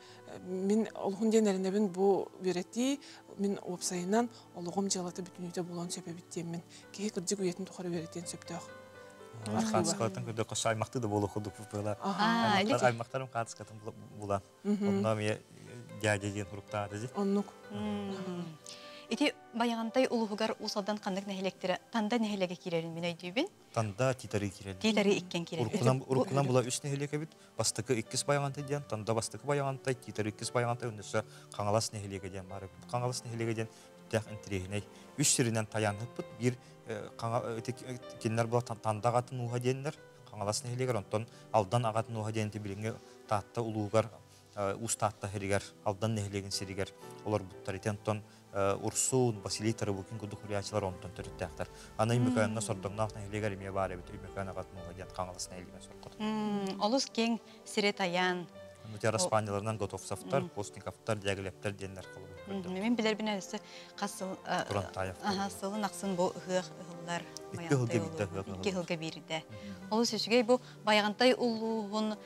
мин олуһун диэн эрэнэбин бу үөрэтии мин уопсайынан олоҕум дьыалата бүтүннүүтэ буолуон сөп эбит диэммин. Киһи кырдьык үйэтин тухары үөрэтиэн сөптөөх. Хаатыскалартан көрдөххө аймахты да буолуох курдук буолар. Аймахтарым хаатыскатын булан. Онно эмиэ дядя диэн хуруктаата дии. Оннук. Ити Байаҕантай улууһугар Уус Алдан ханнык нэһилиэктэрэ Танда нэһилиэгэ киирэрин мин өйдүүбүн. Танда Титары киирэр. Титары иккен киирэр. Уруккунан була үс нэһилиэк эбит. Бастакы иккис Байаҕантай диэн, Танда бастакы Байаҕантай, Титары иккис Байаҕантай, оннуса Хаҥалас нэһилиэгэ диэн баар. Хаҥалас нэһилиэгэ диэн бүтээх интириэһинэй. Үс сиринэн тайаанныппыт. Биир кинилэр була Танда аҕатын ууһа диэннэр Хаҥалас нэһилиэгэр, онтон Алдан аҕатын ууһа диэн билиҥҥи Таатта улууһугар Уус Таатта сиригэр, Алдан нэһилиэгин сиригэр олорбуттар. Ити онтон Урсун, Василий Тарабукин курдук суруйааччылар онтон төрүттээхтэр. Аны Өймөкөөҥҥө Сордоҥноох нэһилиэгэр эмиэ баар эбит Өймөкөөн аҕатын ууһа диэн Хаҥалас нэһилиэгин сорҕото. Олус киэҥ сири тайаан. Араспаанньаларынан Готовцевтар, Постниковтар, Дягилевтэр диэннэр холобур. Мин билэрбинэн өссө хас сыл сылын ахсын бу ыһыах ыһыллар. Икки сылга биирдэ ыһыах Икки сылга биирдэ. Олус үчүгэй бу Байаҕантай улууһун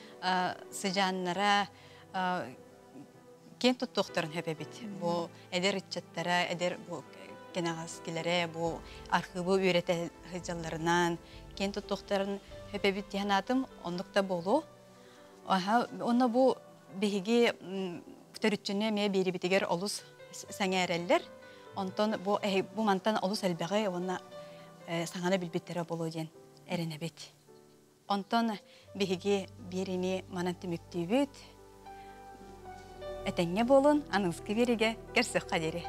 сыдьааннара киэн туттуохтарын сөп эбит. Бу эдэр ыччаттара, эдэр бу кэнэҕэскилэрэ бу архыыбы үөрэтэ сылдьалларынан киэн туттуохтарын сөп эбит диэн аатым оннук да буолуо. Онно бу биһиги төрүччүнү эмиэ биэрибитигэр олус сэҥээрэллэр. Онтон бу бу мантан олус элбэҕи уонна саҥаны билбиттэрэ буолуо диэн эрэнэбит. Онтон биһиги биэриини манан түмүктүүбүт. Этэҥҥэ буолун, аныгыскы биэриигэ көрсүөххэ диэри.